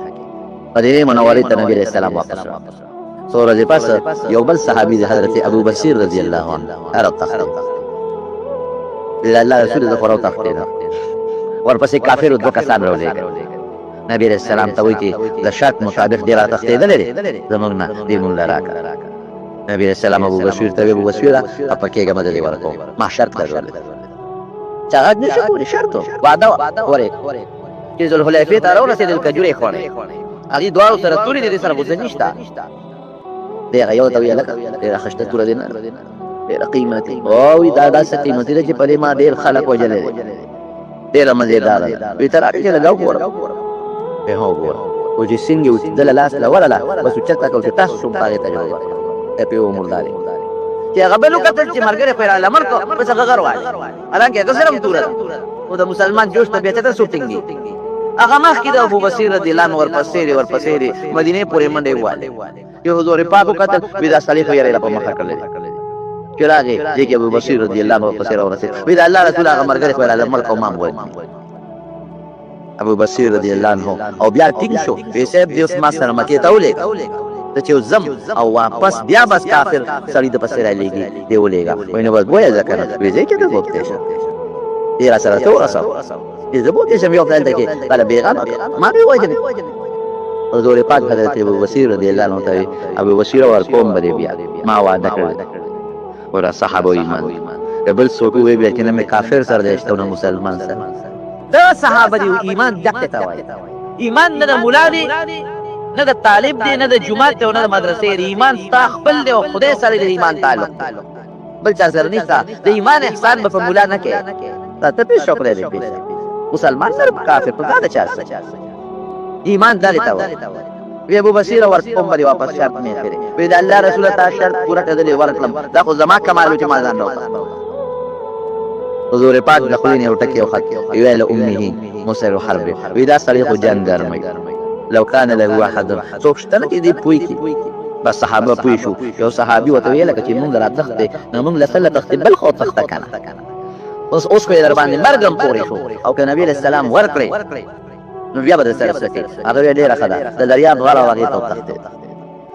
مدینې منورې ته نبی علیه السلام واپس راغی. څو ورځې پس یو بل صحابي د حضرت ابو بصیر رضی الله عنه هغه تښتېد. د الله رسول زه خو راوتښتېدم. ورپسې کافرو دوه کسان راولېږل. نبی علیه السلام ته وایي چې د شرط مطابق دی راتښتېدلی دی زموږ نه، دی مونږ له راکړه. نبی علیه السلام ابو بصیر ته وایي ابو بصیره خفه کېږه مه، زه دې ورکوم، ما شرط درلود. چا غږ نشو کولی، شرط و، وعده وه، ورې کړه. چې ذوالحلیفې ته راورسېدل کجورې خوړې، هغوی دواړو سره تورې دي، دې سره خو څه نشته. دی هغه یو ته وایي هلکه ډېره خشته توره دې نه ده، ډېره قیمتي. او وایي دا داسې قیمتي ده چې په دې ما ډېر خلک وژلی دی، ډېره مزېداره ده. وایي ته راکړه چې لږه وګورم. وایي هو وګوره. خو چې سینګ یې اوچتېدله لاس له ورله بس اوچته کړه چې تاسو شوم په هغې تجربه کړه. دی پرې ومردارې. چې هغه بل وکتل چې ملګری خو یې راله مړ کړ، بس هغه غر والی. حالانکه هغه سره هم توره ده، خو د مسلمان جوش ته بیا چېرته څوک ټینګېږي. هغه مخکې د ابوبصیر رضی الله عنه ورپسې دی ورپسې دی مدینې پورې منډې ووهلې. چې حضور پاک وکتل وی دا سړی خو یې راله په مخه کړی دی. چې راغی دې کې ابوبصیر رضی الله عنه ورپسې راورسېد، وی د الله رسول هغه ملګری خو یې راله مړ کړ او ما هم وژني. ابو بصیر رضی الله عنه او بیا ټینګ شو، وی صاحب دې اوس ما سره مکې ته ولېږه، زه چې اوس ځم او واپس بیا بس کافر سړي د پسې رالیږي، دې ولېږه. وایي نو بس بویه ځه که نه، وی ځه چې ته بوتلی شه، دې را سره ته ورسوه، چې زه بوتلی شم یو خدای هلته کې راله بېغمه کړه، ما به وژنې. حضور پاک حضرت ابو بصیر رضی الله عنه ته وی، ابو بصیره ورکوم به دې بیا، ما وعده کړې ده. ګوره صحابه ایمان که بل څوک ووایي بیا چې نه مې کافر سره دی شته او نه مسلمان سره. دا صحابه دی ایمان دقه ته وایي. ایمان نه د مولا دی، نه د طالب دی، نه د جومات دی او نه د مدرسې دی. ایمان ستا خپل دی او خدای سره د ایمان تعلق دی، بل چا سره نشته. د ایمان احسان به په مولا نه کوې، تا ته پېښ خدای دې پېښ مسلمان سره په کافر په دا د چا سره ایمان دغه ته وایي. وی ابو بصیر ورکوم به واپس شرط مې کړی. وی د الله رسول تا شرط پوره کړل ورکړم، دا خو زما کمال چې ما ځان راوخت. حضور پاک د خولې نه یو ټکی وخت، ویل امه مسر حرب، وی دا سړی خو جنګ ګرموي. لو کان له احد، څوک شته نه چې دې پوه کړي. بس صحابه پوه شو. یو صحابي ورته ویل لکه چې مونږ را تښتې نو مونږ له څه تښتې بل خو تښته که نه. اوس اوس خو یې در باندې مرګ هم پورې شو، او که نبي علیه السلام ورکړې نو بیا به در سره څه کوې؟ هغه ویل ډېره ښه ده، د دریاب غاړه وه، هغې ته وتښتېد.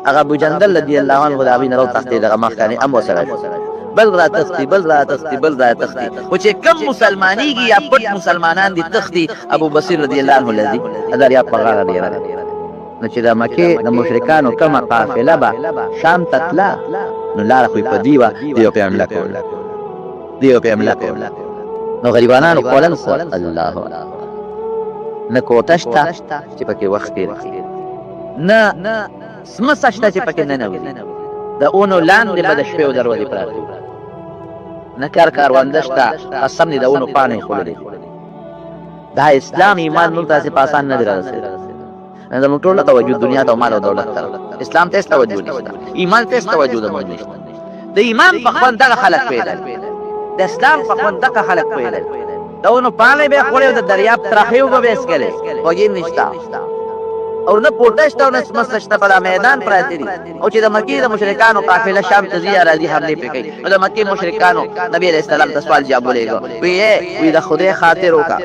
هغه ابو جندل رضی الله عنه د هغوی نه راوتښتېد، هغه مخکانې هم ورسره شو. بل را تښتي، بل را تښتي، بل را تښتي، خو چې کم مسلمانېږي یا پټ مسلمانان دي تښتي، ابو بصیر رضی الله عنه له ځي د دریاب په غاړه ډېره ده. نو چې د مکې د مشرکانو کومه قافله به شام ته تله، نو لاره خو یې په دوی وه، دوی به پرې حمله کوله، دوی به پرې حمله کوله. نو غریبانانو خوړل څه؟ الله نه کوټه شته چې پکې وخت تېر کړي، نه سمڅه شته چې پکې ننوځي، د اونو لاندې به د شپې او د ورځې پراته وي، نه کار کارونده شته، قسم دې د ونو پاڼې یې خوړلې دي. دا اسلام ایمان موږ ته هسې په اسان نه دی رارسېدلی. نن زموږ ټوله توجه دنیا ته او مال او دولت ته، اسلام ته هېڅ توجه نشته، ایمان ته هېڅ توجه زموږ نشته. د ایمان په خوند دغه خلک پوهېدل، د اسلام په خوند دغه خلک پوهېدل. د ونو پاڼې به یې خوړې او د دریاب ترخې اوبه به یې څښلې، خوږې نشته او نه کوټه شته او نه سمڅه شته، په دا میدان پراته دي. او چې د مکې د مشرکانو قافله شام ته ځي یا راځي حملې پرې کوي، نو د مکې مشرکانو نبي علیه السلام ته سوال جواب ولېږه، وی وی د خدای خاطر وکړه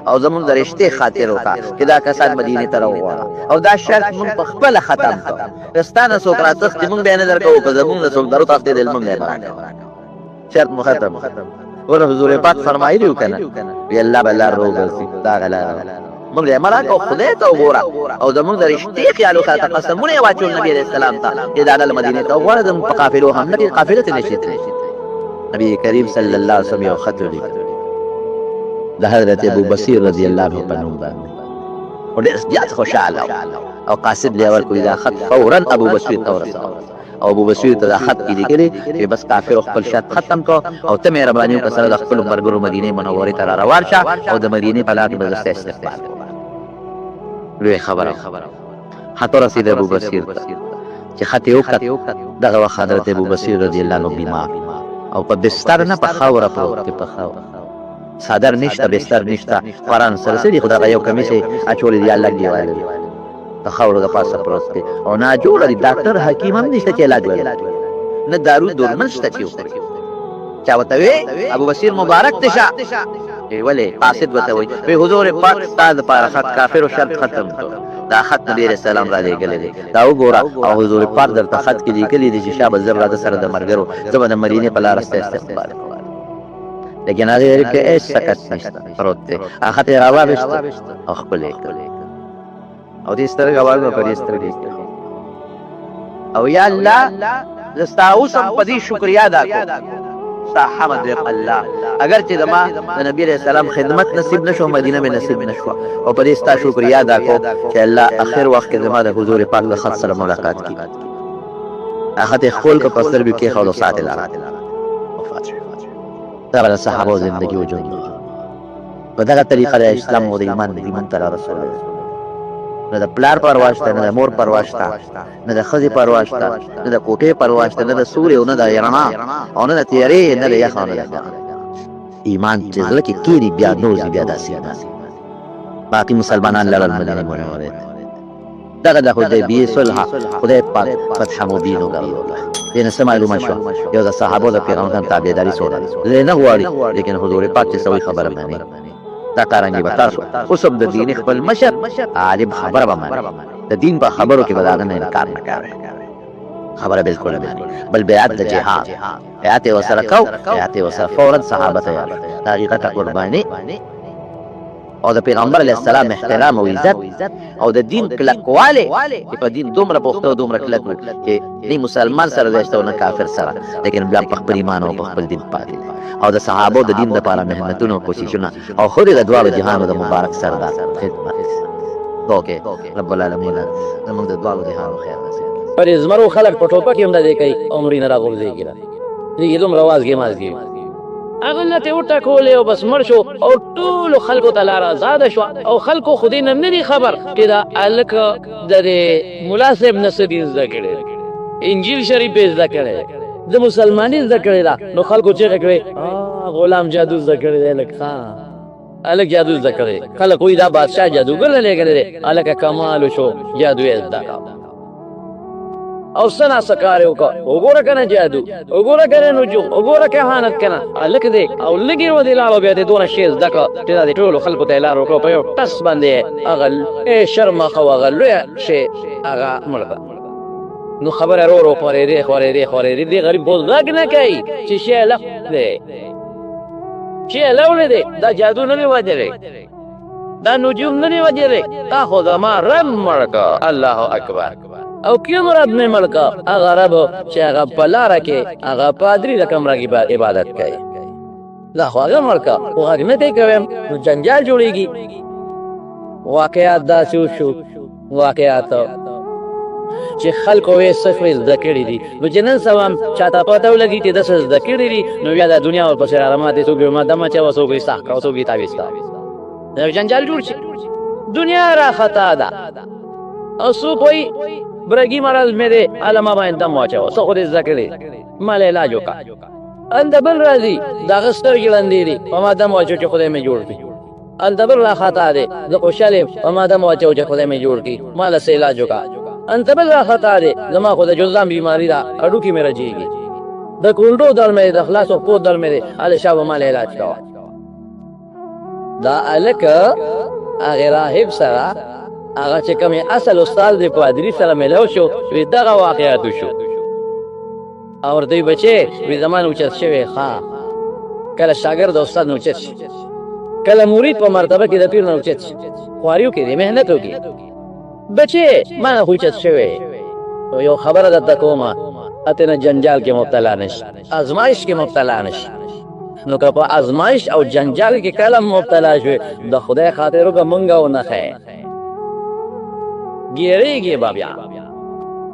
او زمونږ د رشتې خاطر وکړه چې دا کسان مدینې ته راوغواړه، او دا شرط مونږ په خپله ختم کړ، که ستا نه څوک راتښتي مونږ بیا نه درکوو، که زمونږ نه څوک دروتښتېدل مونږ یې مه راکوه، شرط مو ختم. ګوره حضور پاک فرمایلی وو که نه، وی الله به لار روګرځي، دا هغه لاره وه، مونږ یې مه راکوه، خدای ته وګوره او زمونږ د رشتې خیال وساته. قسمونه یې واچول نبي علیه السلام ته چې دا ډله مدینې ته وغواړه، زمونږ په قافلو حمله کوي، قافله ته نشي تللی. نبی کریم صلی الله علیه وسلم یو خط ولیکه د حضرت ابو بصیر رضی الله عنه په نوم باندې، او ډېر زیات خوشحاله او قاصد له ورکوي دا خط فورا ابو بصیر ته ورسوه، او ابو بصیر ته دا خط کې لیکلي چې بس کافر خپل شرط ختم کړ او ته مهرباني وکړه سره د خپلو ملګرو مدینې منورې ته را روان شه او د مدینې په لار کې به زه ستا استقبال کوم. لویه خبره خط ورسېد ابو بصیر ته، چې خط یې وکت دغه وخت حضرت ابو بصیر رضی الله عنه بیمار او په بستر نه په خاوره پروت دی، په خاوره، څادر نشته، بستر نشته، قرآن سره څه دي، خو دغه یو کمیس یې اچولی دی یا لنګ یې وهلی دی، د خاورو د پاسه پروت دی او ناجوړه دی، ډاکټر حکیم هم نشته چې علاج ولري، نه دارو درمل شته چې وخوري. چا ورته وی ابو بصیر مبارک ته شه، ولې؟ قاصد ورته وی، وی حضور پاک ستا دپاره خط کافرو شرط ختم کړ، دا خط نبی علیه السلام را لېږلی دی، دا وګوره، او حضور پاک درته خط کې لیکلي دي چې شابه زر راځه سره د ملګرو، زه به د مدینې په لاره ستا استقبال کوم. لیکن هغې ویل کې هېڅ سکت نشته، پروت دی. هغه خط یې راواخیست او ښکل یې کړ، او دې سترګه وړمه په دې سترګې او یا الله زه ستا اوس هم په دې شکریا ادا کوم، ستا حمد ویم الله، اگر چې زما د نبی علیه السلام خدمت نصیب نشو، مدینه مې نصیب نشوه، او په دې ستا شکریا ادا کوم چې الله اخر وخت کې زما د حضور پاک د خط سره ملاقات کی. هغه خط یې ښکل کړ، په سترګو کېښود او ساعت یې لاړ، وفات شو. دغه د صحابو زندګي او ژوند په دغه طریقه د اسلام او د ایمان دین مونږ ته رارسولی دی. نه د پلار پروا شته، نه د مور پروا شته، نه د ښځې پروا شته، نه د کوټې پروا شته، نه د سورې او نه د رڼا او نه د تیارې، نه د یخ او نه د ګرم. ایمان چې زړه کې کینی بیا نور ځي، بیا داسې ایمان. باقي مسلمانان لړل مدینې منورې ته. دغه د حدیبیې صلح خدای پاک فتح مبین وګرځوله. دې نه څه معلومه شوه؟ یو د صحابو د پیغمبر تابعداري څومره ده، زړه نه غواړي، لیکن حضور پاک چې څه وایي خبره مني. دا کارنګي به تاسو اوس هم د دیني خپل مشر عالم خبره به منئ، د دین په خبرو کې به د هغه نه انکار نه کوئ، خبره بالکل مني. بل بیعت د جهاد، بیعت یې ورسره کو، بیعت یې ورسره فورا صحابه تیار شو. د حقیقت قرباني او د پیغمبر علیه السلام احترام او عزت او د دین کلکوالی چې په دین دومره پخته او دومره کلک وو چې نه مسلمان سره ځای شته او نه کافر سره، لیکن بیا په خپل ایمان او په خپل دین پاتې دي، او د صحابو د دین لپاره محنتونه او کوششونه او خو د دواړو جهانو د مبارک سردار خدمت. اوکې رب العالمین زموږ د دواړو جهانو خیر نصیب. پر زمرو خلک په ټوپک هم نه دی کوي او مري نه راغورځېږي، دې دومره وازګې مازګې هغه لته وټکولې او بس مړ شو، او ټولو خلکو ته لاره ازاده شوه. او خلکو خو دې نه نه دي خبر چې دا هلک د دې ملا صاحب نه څه دین زده کړی، انجیل شریف یې زده کړی، د مسلماني زده کړې ده. نو خلکو چیغې کړې غلام جادو زده کړی دی، هلک ښه هلک جادو زده کړی. خلک وایي دا بادشاه جادوګر لېږلی دی، هلکه کمال وشو، جادو یې زده کړ. او څه نا څه کار یې وکړ. وګوره که نه جادو، وګوره که نه نجوم، وګوره کهانت که نه. هلک دی او لږ یې ودې لاړو، بیا دې دونه شی زده کړه چې دا دې ټولو خلکو ته یې لار وکړه. په یو ټس باندې هغه شرمښه او هغه لویه شی هغه مړ کړه. نو خبره رو رو خورېدې خورېدې خورېدې. دې غریب خو غږ نه کوي چې شی هلک دی، شی هلولی دی، دا جادو نه دی وژلی، دا نجوم نه دی وژلی، دا خو زما رب مړ کړه. الله اکبر. او کوم رب مې مړ کړه؟ هغه رب چې هغه په لاره کې هغه پادري د کمره کې عبادت کوي، دا خو هغه مړ کړه. خو غږ نه دی کوم، نو جنجال جوړېږي. واقعات داسې وشو، واقعات چې خلکو یې څه خو یې زده کړي دي. نو چې نن سبا چاته پته ولګي چې ده څه زده کړي دي، نو بیا د دنیا ورپسې رارماتې، څوک یې ما دمه چوه، څوک یې ساه کړه، څوک یې تعویذ کړه، یو جنجال جوړ شي. دنیا را خطا ده. او څوک وایي برګي مرض مې دی، هله ما باندې دم واچوه، څه خو دې زده کړي، ما له علاج وکړه. هلته بل راځي، د هغه سترګې ړندې دي، په ما دم واچوه چې خدای مې جوړ کړي. هلته بل را خطا دی، زه خوشحال یم، په ما دم واچوه چې خدای مې جوړ کړي، ما له څه علاج وکړه. هلته بل را خطا دی، زما خو د جذام بیماري ده، هډوکي مې رجېږي، د کونډو درد مې دی، د خلاصو پښو درد مې دی، هله شابه ما له علاج کوه. دا هلک هغې راهب سره هغه چې کوم اصل استاد دی پادري سره میلاو شو، وی دغه واقعات وشو. او ورته وی بچې وی زما نه اوچت شوی. ښه کله شاګرد استاد نه اوچت شي، کله مرید په مرتبه کې د پیر نه اوچت شي، خواري وکړي دی، محنت وکړي. بچې ما نه خو اوچت شوی. یو خبره درته کومه، اته نه جنجال کې مبتلا نه شي، ازمایش کې مبتلا نه شي. نو که په ازمایش او جنجال کې کله مبتلا شوې، د خدای خاطر وکړه مونږ ونه ښیې، ګیرېږي به بیا.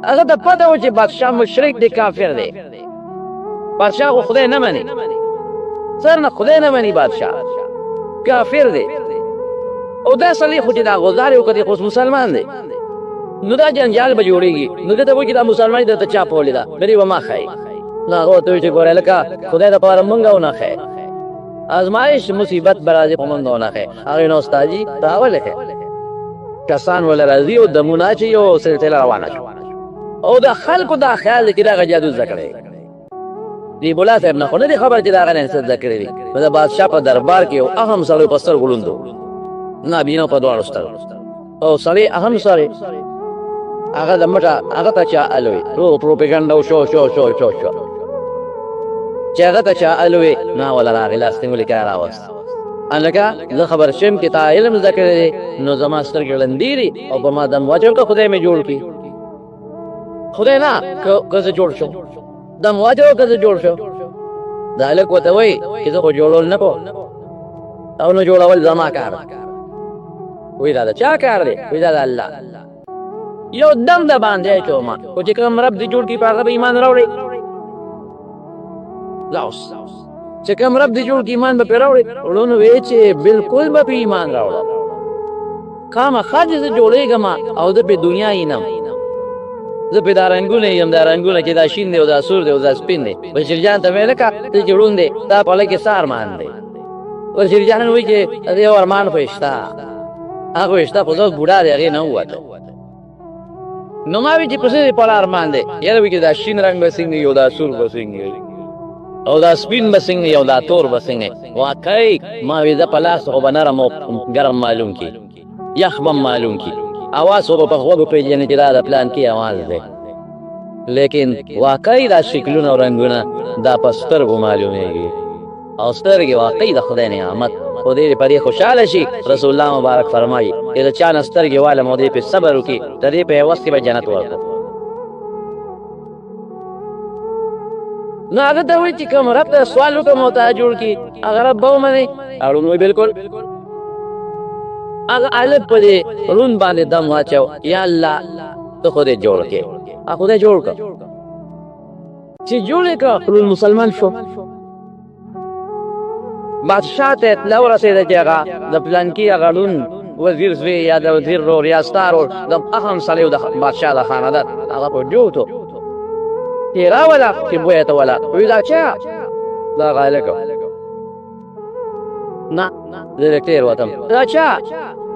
هغه ته پته و چې بادشاه مشرک دی، کافر دی. بادشاه خو خدای نه مني، سر نه خدای نه مني، بادشاه کافر دی. او دا سړی خو چې دا غزار یې وکړ، خو مسلمان دی، نو دا جنجال به جوړېږي. نو ده ته وایي چې دا مسلمان دی، درته چا پولې ده، نو دی به ما ښایي. نو هغه ورته وایي چې ګوره لکه خدای دپاره مونږ ونه ښیې، ازمایش مصیبت به راځي، خو مونږ ونه ښیې. هغې نو استادي تا ولې ښیې؟ کسان وله راځي او دمونه اچوي او سلسله روانه شوه. او د خلکو دا خیال دی چې دغه جادو زده کړی دی. ملا صاحب نه خو نه دی خبر چې د هغه نه څه زده کړی دي. نو د بادشاه په دربار کې یو اهم سړی په سترګو ړوند و، نابینا په دواړو سترګو، او سړی اهم سړی هغه د مټه هغه ته چا الوي پروپاګنډا او شو شو شو شو شو چې هغه ته چا الوي، نو هغه وله راغی لاس نیولې که راوست. هلکه زه خبر شوم چې تا علم زده کړی دی، نو زما سترګې ړندې دي او په ما دم واچوه که خدای مې جوړ کړي. خدای نه که زه جوړ شم، دم واچوه که زه جوړ شم. دا هلک ورته وایي چې زه خو جوړول نه کوم او نه جوړول زما کار. وایي دا د چا کار دی؟ وایي دا د الله. یو دم د باندې اچوم، خو چې کوم رب دې جوړ کړي په هغه به ایمان راوړې. ځه اوس چې کوم رب دې جوړ کړي ایمان به پرې راوړې. وړونو ویې چې بالکل به پرې ایمان راوړم، خامخا چې زه جوړېږم او زه پرې دنیا اینم، زه پرې دا رنګونه یم، دا رنګونه چې دا شین دی او دا سور دی او دا سپین دی. بشیر جان ته ویې لکه ته چې ړوند دی دا په خوله کې څه ارمان دی؟ بشیر جان وایي چې د یو ارمان خو یې شته، هغه یې شته، خو زه بوډا دی هغې نه ووتم. نو ما وی چې په څه دې په ارمان دی؟ یاره وایي چې دا شین رنګ به څنګه وي او دا سور به څنګه وي او دا سپین به څنګه وي او دا تور به څنګه وي. واقعي ما وی زه په لاس خو به نرم او ګرم معلوم کړي، یخ به معلوم کړي، اواز خو به په غوږو پېژني چې دا د پلان کې اواز دی، لیکن واقعي دا شکلونه او رنګونه دا په سترګو معلومېږي. او سترګې واقعي د خدای نعمت، خو دې په دې خوشحاله شي. رسول الله مبارک فرمایي چې د چا نه سترګې والم او دې پې صبر وکړي، د دې په عوض کې به جنت ورکړم. نو هغه ته وایي چې کوم رب ته سوال وکړم او تا جوړ کړي، هغه رب به ومني؟ هارون وایي بالکل. هغه هلک په دې ړوند باندې دم واچو، یا الله ته خو دې جوړ کړې. هغه خدای جوړ کړ، چې جوړ یې کړ ړوند مسلمان شو. بادشاه ته اطلاع ورسېده چې هغه د پلانکي هغه ړوند وزیر زوی یا د وزیر ورور یا ستا ورور د اهم سړی د بادشاه د خاندان هغه په جوتو چې راوله چې بویه ته وله. وایي دا چا؟ دا هغه هلک. نه زه لږ تېر وتم. دا چا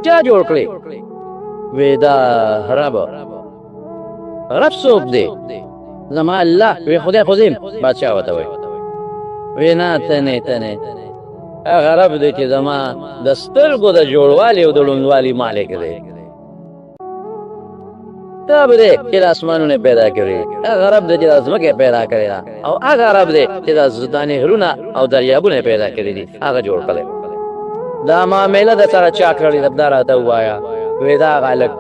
چا جوړ کړی؟ وایي دا رب. رب څوک دی؟ زما الله. وی خدای خو زیم. بادشاه ورته وایي، وی نه، ته نه، ته نه، هغه رب دی چې زما د سترګو د جوړوالي او د ړوندوالي مالک دی. رب دی چې د اسمانونه پیدا کړي، هغه رب دی چې د ځمکې پیدا کړې ده، او هغه رب دی چې د نهرونه او دریابونه پیدا کړي دي، هغه جوړ کړی. دا معامله د سره چا کړې ده، دا راته ووایه. وی دا هغه هلک.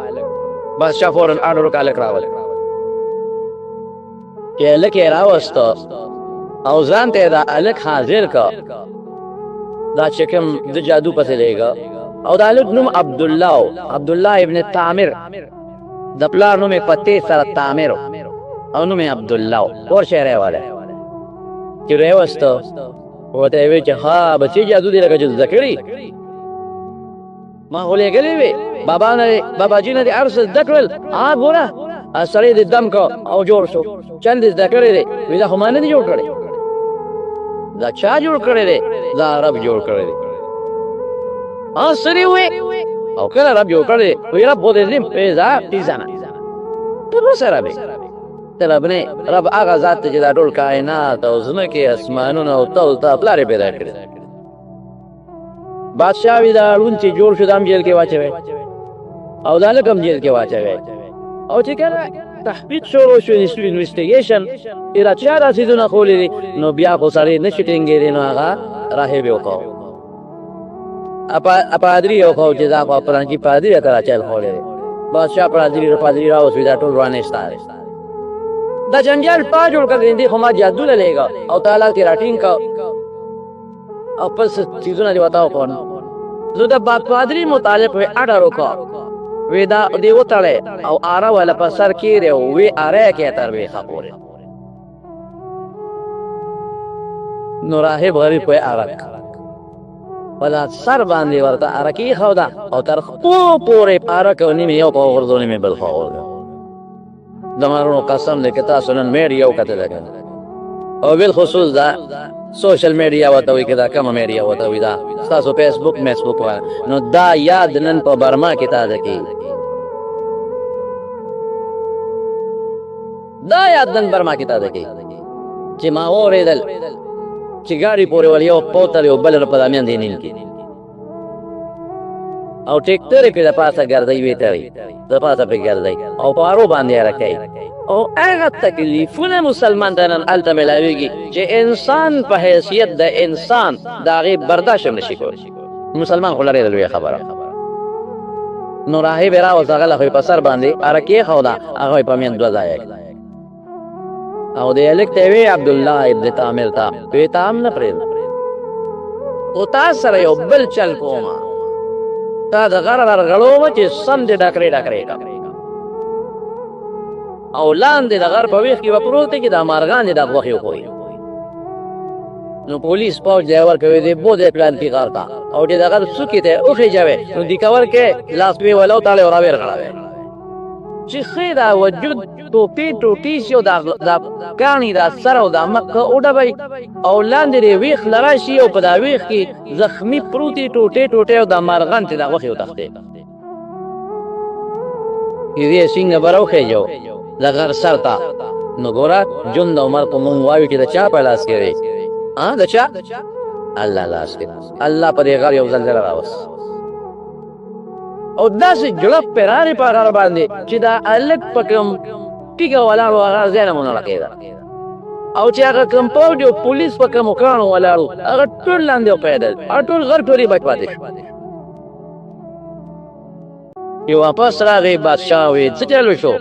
بادشاه فوراً آرډر وکړ، هلک راوله. چې هلک یې راوسته او ځان ته یې دا هلک حاضر کړ، دا چې کوم د جادو پسې لېږه، او د هلک نوم عبدالله و، عبدالله ابن تامر. د پلار نوم یې په تې سره تامر او نوم یې عبدالله و. ورشه راوله. چې راوسته، ورته یې وویل چې ښه بچې، جادو دې لکه چې زده کړي، ما خو لېږلې وې، بابا نه، باباجي نه دې هر څه زده کړل. ها ګوره، سړی دې دم کړ او جوړ شو. چل دې زده کړی دی. وی دا خو ما نه دی جوړ کړی. دا چا جوړ کړی دی؟ دا رب جوړ کړی دی. ها سړي وې او کله رب جوړ کړی دی؟ وی رب خو دې زم پیدا پیزانه ته نو سره به ته رب نه. رب هغه ذات چې دا ټول کائنات او ځمکې، اسمانونه او ته پلار یې پیدا کړی. بادشاه وی دا ړوند چې جوړ شو، دا هم جیل کې واچوي او دا هلک هم جیل کې واچوي. او چې کله تحقیق شروع شو، investigation، را چا دا څیزونه ښولي دي، نو بیا خو سړی نه شي ټینګېدی. نو هغه راهب یې وکړو، پادري یې وکړو چې دا خو پلانکي پادري ته را چل ښولی دی. بادشاه پادري راوست. دا ټول روانې ستا دا جنجال پا جوړ کړ دی، خو ما جادو له لېږه او تعالی ته راټینګ کړ او خپل څیزونه دې ورته وکړل. زه د پادري متعلق وی اډر وکړ، وی دا دې وتړی او آره وله په سر کېږدی او وی اره کې تر ویښه پورې. نو راهب غریب په ارک په دا سر باندې ورته اره کېښوده او تر خپو پورې اره کو، نیمې یو په وغورځو، نیمې بل خوا وغورځو. د مارونو قسم دی که تاسو نن میډیا وکتله که نه، او بالخصوص دا social media ورته وایي که دا کومه میډیا ورته وایي، دا ستاسو فیسبوک میسبوک وایي، نو دا یاد نن په برما کې تازه کېږي. دا یاد نن برما کې تازه کېږي چې ما واورېدل چې ګاډي پورې ول یو پوتل یو بل په دامیان دی نیل کې او ټیکټر په د پاسه ګرځي، وی تري د پاسه په ګرځي او پارو باندې راکای، او هغه تکلیفونه مسلمان ته نن هلته ملاویږي چې انسان په حیثیت د انسان د هغې برداشت هم نشي کولی. مسلمان خو لرې د لویه خبره. نو راهب یې راوست، هغه له خو یې په سر باندې اره کېښوده، هغه یې په مین دوه ځایه او د هلک ته وی، عبدالله ابن تامر ته وی، ته هم نه پرېږدم او تا سره یو بل چل کومه، تا د غره رغړوم چې سم دې ډکرې ډکرې کړم او لاندې د غر په ویښ کې به پروت دی چې دا مارغان دې دا غوښې وخوري. نو پولیس پوج دی ورکوي دی بوځی پلان کې غر ته او چې د غر څوکې ته وخېژوې، نو دې کور کې لاس پې ولو تاړې او راویرغړوې چې ښې دا وجود ټوټې ټوټې شي او دا کاڼي دا سر او دا مخ وډبوي او لاندې دې ویښ له راشي او په دا ویښ کې زخمي پروتې ټوټې ټوټې او دا مارغان چې دا غوښې وتښتي. دې څنګه به راوخېژو د غر سر ته؟ نو ګوره، ژوند او مرګ مونږ وایو چې د چا په لاس کې دی؟ د چا؟ الله لاس کې. الله په دې غر یو زلزله راوست او داسې جړپ پرې راغی په غر باندې چې دا هلک په کوم ټیګه ولاړ و، هغه ځای نه مونږ کېده، او چې هغه کوم پوج او پولیس په کومو کاڼو ولاړ وو، هغه ټول لاندې وپیدل او ټول غر ټولې بچ پاتې شو. چې واپس راغی بادشاه، وی څه چلو شو؟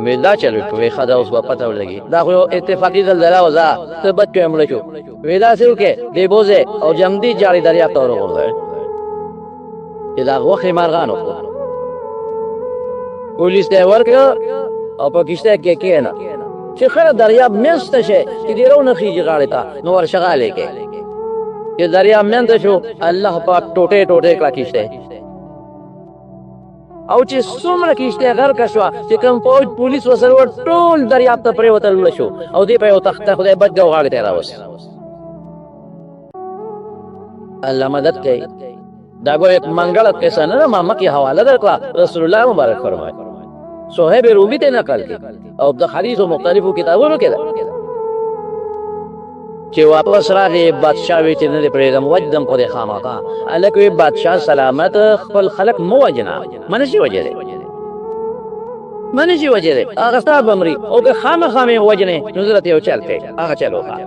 وی دا چلو شو. وی ښه ده، اوس به پته ولګي، دا خو یو اتفاقي زلزله وه، ځه ته بچ شوې، مړه شو. وی داسې وکړې، دې بوځې او جمدي جاړې دریاب ته وروغورځوې چې دا غوښې مارغان وخوري. پولیس ته یې ورکړه او په کښتۍ کې کښېنه چې خره دریاب منځ ته شي، چې دې راونه خېږي غاړې ته، نو ورشغالې کې. چې دریاب منځ ته شو، الله پاک ټوټې ټوټې کړه کښتۍ، او چې څومره کښتۍ غرقه شوه، چې کوم فوج پولیس ورسره وه، ټول دریاب ته پرېوتل، مړه شو، او دې په یو تخته خدای بچ او غاړې ته یې راوست. الله مدد کوي. دا ګوره منګړه قصه نه ده، ما مخکې حواله درکړه، رسول الله مبارک فرمایي. صہیب رومی ته نقل کړي او د حدیثو مختلفو کتابونو کې ده چې واپس راغی بادشاه وی چې نه دې پرېږدم، وجدم خو دې خامخا. هلک وی بادشاه سلامت، خپل خلک مه وژنه، ما نه شي وژلی، ما نه شي وژلی، هغه ستا به مري، او که خامخا مې وژنې نو زه درته یو چل کوم. هغه چل وکړه،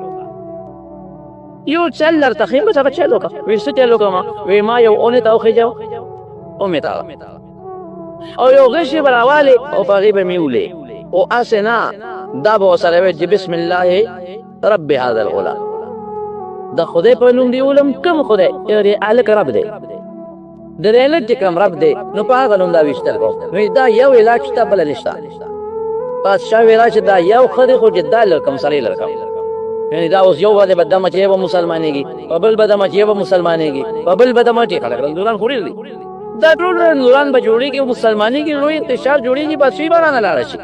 یو چل درته ښیم، بس هغه چل وکړه. وی څه چل وکړم؟ وی ما یو اونې ته وخېژوه، ومې تاوه، او یو غشی به راوالې او په هغې به مې ولې، او هسې نه دا به ورسره ویل چې بسم الله رب هذا الغلام، د خدای په نوم دی ولم. کوم خدای؟ یعنې هلک رب دی، د دې هلک چې کوم رب دی نو په هغه نوم دا ویشتل کوم. وایي دا یو علاج شته، بله نشته. بادشاه ویې راشه دا یو ښه دی، خو چې دا لرکم سړی لرکم، یعنی دا اوس یو باندې به دمه چې به مسلمانېږي، په بل به دمه چې به مسلمانېږي، په بل به دمه چې خلک رنځوران خو ډېر دي، دا ټول رنځوران به جوړېږي، مسلمانېږي، لوی انتشار جوړېږي، بادشاهي به رانه لاړه شي.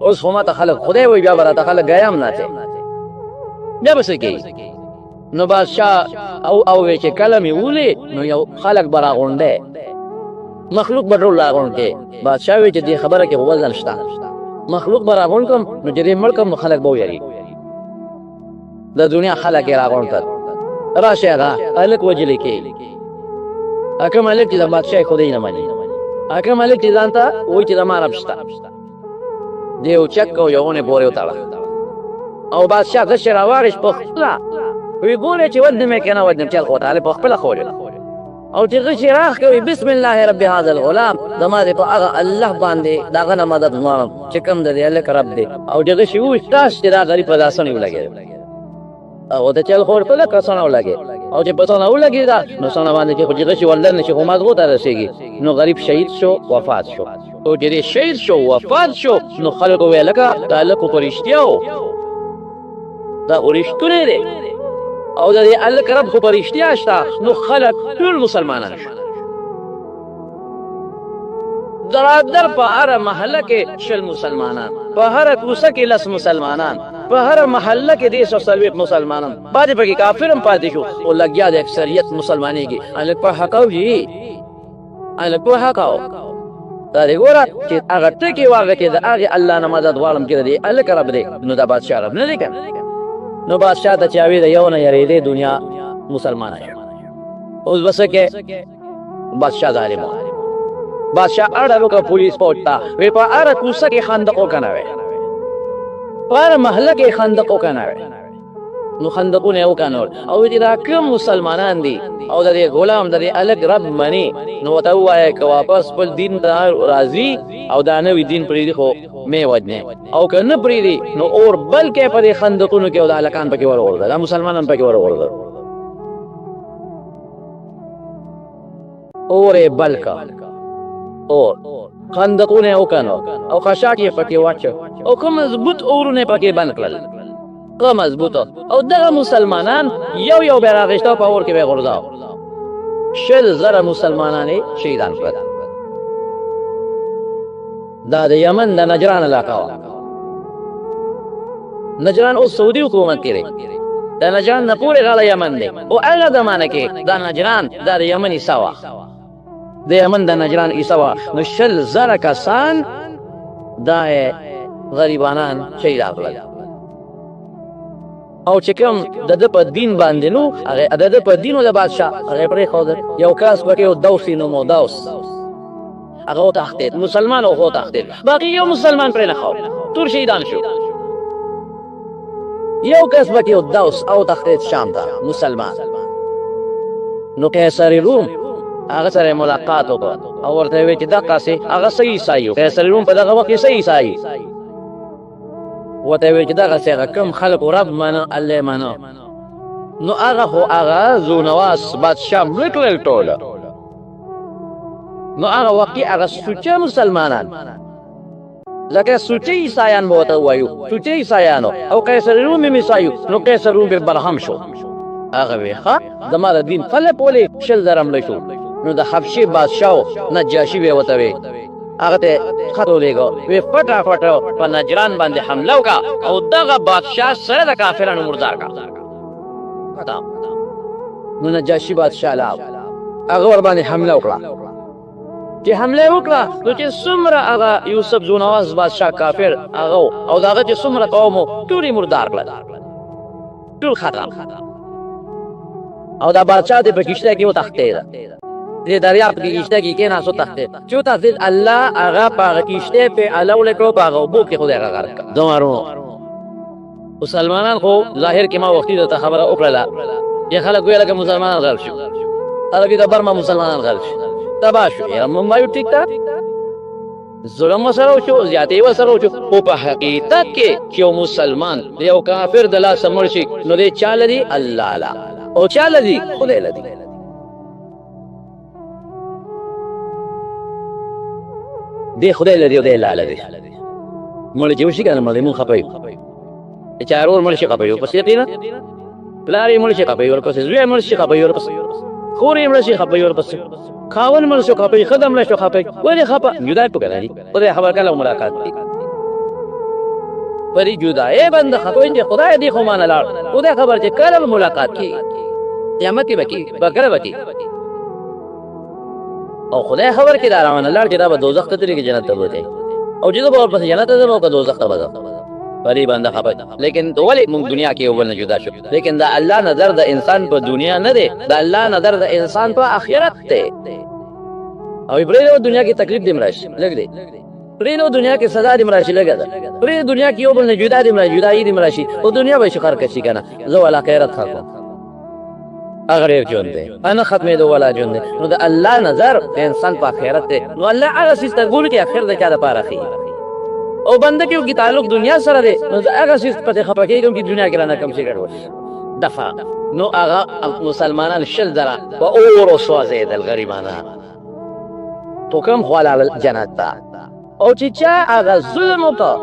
اوس خو ماته خلک خدای وایي، بیا به راته خلک ګیا هم نه اچوي، بیا به څه کوي؟ نو بادشاه او او وی چې کله مې ولې نو یو خلک به راغونډی، مخلوق به ټول راغونډ کړي. بادشاه وی چې دې خبره کې وزن شته، مخلوق به راغونډ کړم نو چې دې مړ کړم نو خلک به ویریږي. د دنیا خلک یې راغونډ کړل، راشه هغه هلک وژلی کېږي، کوم هلک چې د بادشاه خدای نه مني، کوم هلک چې ځان ته وایي چې زما رب شته، دی یو چک او یو ونې پورې وتړه. او بادشاه غشی راواخیست په خپله، وی ګوره چې وژنم یې که نه وژنم، چل خو ته په خپله خولې. او چې غشی راښکه وی بسم الله رب هذا الغلام، زما دې په هغه الله باندې د هغه نه مدد غواړم چې کوم د دې هلک رب دی. او چې غشی وویشت تاش چې دا غریب په لاسونو ولګېد، او د چل خور په لکه سنه ولګي، او چې په سنه ولګي دا نو سنه باندې چې خو چې غشي ولدن شي خو مازغو ته رسېږي، نو غریب شهید شو، وفات شو. او چې شهید شو، وفات شو، نو خلکو ویل لکه دا هلک خو په رښتیا و، دا خو رښتونی دی، او د دې هلک رب خو په رښتیا شته. نو خلک ټول مسلمانان شو. درادر په هره محله کې 20 مسلمانان، په هره کوڅه کې 10 مسلمانان، په هره محله کې 340 مسلمانان، بعضې پکې کافر هم پاتې شو، خو لګیا د اکثریت مسلمانېږي. هلک په حقه وي، هلک په حقه و. دا دې ګوره چې هغه ټکی واغه کې د هغې الله نه مدد غواړم چې د دې هلک رب دی، نو دا بادشاه رب نه دی که نه؟ نو بادشاه ته چې هغوی د یو نه یرېدې دنیا مسلمانه شوه. اوس به څه کوې؟ بادشاه ظالم و. بادشاه اړه وکړه پولیس فوج ته، وی په هره کوڅه کې خندق وکنوي، په هره محله کې خندق وکنوي. نو خندقونه یې وکنول، او چې دا کوم مسلمانان دي او د دې غلام د دې هلک رب مني، نو ورته ووایه که واپس خپل دین ته راځي او دا نوی دین پرېږدي خو مې وژنې، او که نه پرېږدي نو اور بل کوي په دې خندقونو کې، او دا هلکان پکې ورغورځول، دا مسلمانان پکې ورغورځول، اور یې بل کړ، اور خندقونه یې وکنو او خشاک یې پکې واچو، او ښه مضبوط اورونه یې پکې بند کړل، ښه مضبوط. او دغه مسلمانان یو یو به راغېسته په اور کې به یې غورځاو. 20,000 مسلمانان یې شهیدان کړل. دا د یمن د نجران علاقه وه. نجران اوس سعودي حکومت کې دی، د نجران نه پورې غاړه یمن دی، او هغه زمانه کې دا نجران دا د یمن حصه وه، د یمن د نجران حصه وه. نو 20,000 کسان دا غریبانان شهیدان کړل. او چې کوم د ده په دین باندې نو هغه د ده په دین د بادشاه هغه پرېښودل. یو کس پکې یو دوسي نوم و، دوس، هغه وتښتېد، مسلمان و خو وتښتېد، باقي یو مسلمان پرې نه ښود، ټول شهیدان شو. یو کس پکې یو دوس او تښتېد شام ته مسلمان. نو قیصر روم هغه سره ملاقات وکړ او ورته ویل چې دقسې هغه صحیح عیسایي و. قیصر روم په دغه وخت کې صحیح عیسایي ورته ویل چې دغسې هغه کوم خلکو رب منه، الله منه، نو هغه خو هغه ذونواس بادشاه مړه کړل ټوله. نو هغه وخت کې هغه سوچه مسلمانان لکه سوچه عیسایان به ورته ووایو، سوچه عیسایانو او قیصر روم یې عیسایو، نو قیصر روم پرې برهم شو. هغه وی ښه زما د دین خلک ولې 20,000 مړه شو؟ نو د حبشې بادشاه نجاشي به ورته وی، هغه ته خط ولېږه، وی فټافټ په نجران باندې حمله وکړه او دغه بادشاه سره د کافرانو مردار کړه. نو نجاشي بادشاه لاړ، هغه ورباندې حمله وکړه. چې حمله وکړه نو چې څومره هغه یوسف زونواز بادشاه کافر هغه او د هغه چې څومره قوم و ټول یې مردار کړل، ټول ختم. او دا بادشاه دې په کښته کې وتښتېده، دې دریاب کې کښته کې کېناست، وتښتېد. چې وتښتېد الله هغه په هغه کښتۍ پې الولې کړو، په هغه اوبو کې خدای هغه غرق کړ. زما وروڼو مسلمانان خو ظاهر کې ما وختي درته خبره وکړله چې خلک ویل لکه مسلمانان غرق شو، خلک د برما مسلمانان غرق شو، تباه شو. یاره مونږ وایو ټیک ده، ظلم ورسره وشو، زیاتی ورسره وشو، خو په حقیقت کې چې یو مسلمان د یو کافر د لاسه مړ شي نو دی چا له دي؟ الله له. او چا له دي؟ خدای له دي. دی خدای له دی او دی الله له دی. مړ چې وشي که نه مړ دی، مونږ خفه یو. چې چا ورور مړ شي خفه یو پسې، یقینا پلار یې مړ شي خفه یو ورپسې، زوی یې مړ شي خفه یو ورپسې، خور یې مړه شي خفه یو ورپسې، خاوند مړ شو خفه یې، ښځه مړه شو خفه یې. ولې خفه؟ جدا په کنه دي، خدای خبر کله ملاقات دی. په دې جدایۍ باندې خفه چې خدای دې خو مانه لاړ، خدای خبر چې کله به ملاقات کېږي، قیامت کې به کېږي، به کله به کېږي. او خدای خبر کې دا روانه لاړ چې دا به دوزخ ته تللی که جنت ته به ځي، او چې زه به ورپسې جنت ته ځم او که دوزخ ته به ځم، په دې باندې خفه. لیکن ولې موږ دنیا کې یو بل نه جدا شو؟ لیکن د الله نظر د انسان په دنیا نه دی، د الله نظر د انسان په آخرت دی. او پرې دنیا کې تکلیف دې راشي لږ دی، پرې نو دنیا کې سزا دې راشي لږه ده، پرې دنیا کې یو بل نه جدا دې راشي، جدایي دې راشي، او دنیا به شي خرکه شي که نه. زه ولا خیرت ښه کوم، هغه ډېر ژوند دی، نه ختمېدو والا ژوند دی. نو د الله نظر د انسان په آخرت دی، نو الله هغه څیز ته ګوري چې آخر د چا دپاره ښي. او بنده کې تعلق دنیا سره دی، نو زه هغه څیز پسې خفه کېږم چې دنیا کې رانه کوم څه ګډوډ شي دفعه. نو هغه مسلمانان 20 زره په اور وسوځېدل غریبانه، خو کوم خوا لاړل؟ جنت ته. او چې چا هغه ظلم وکړ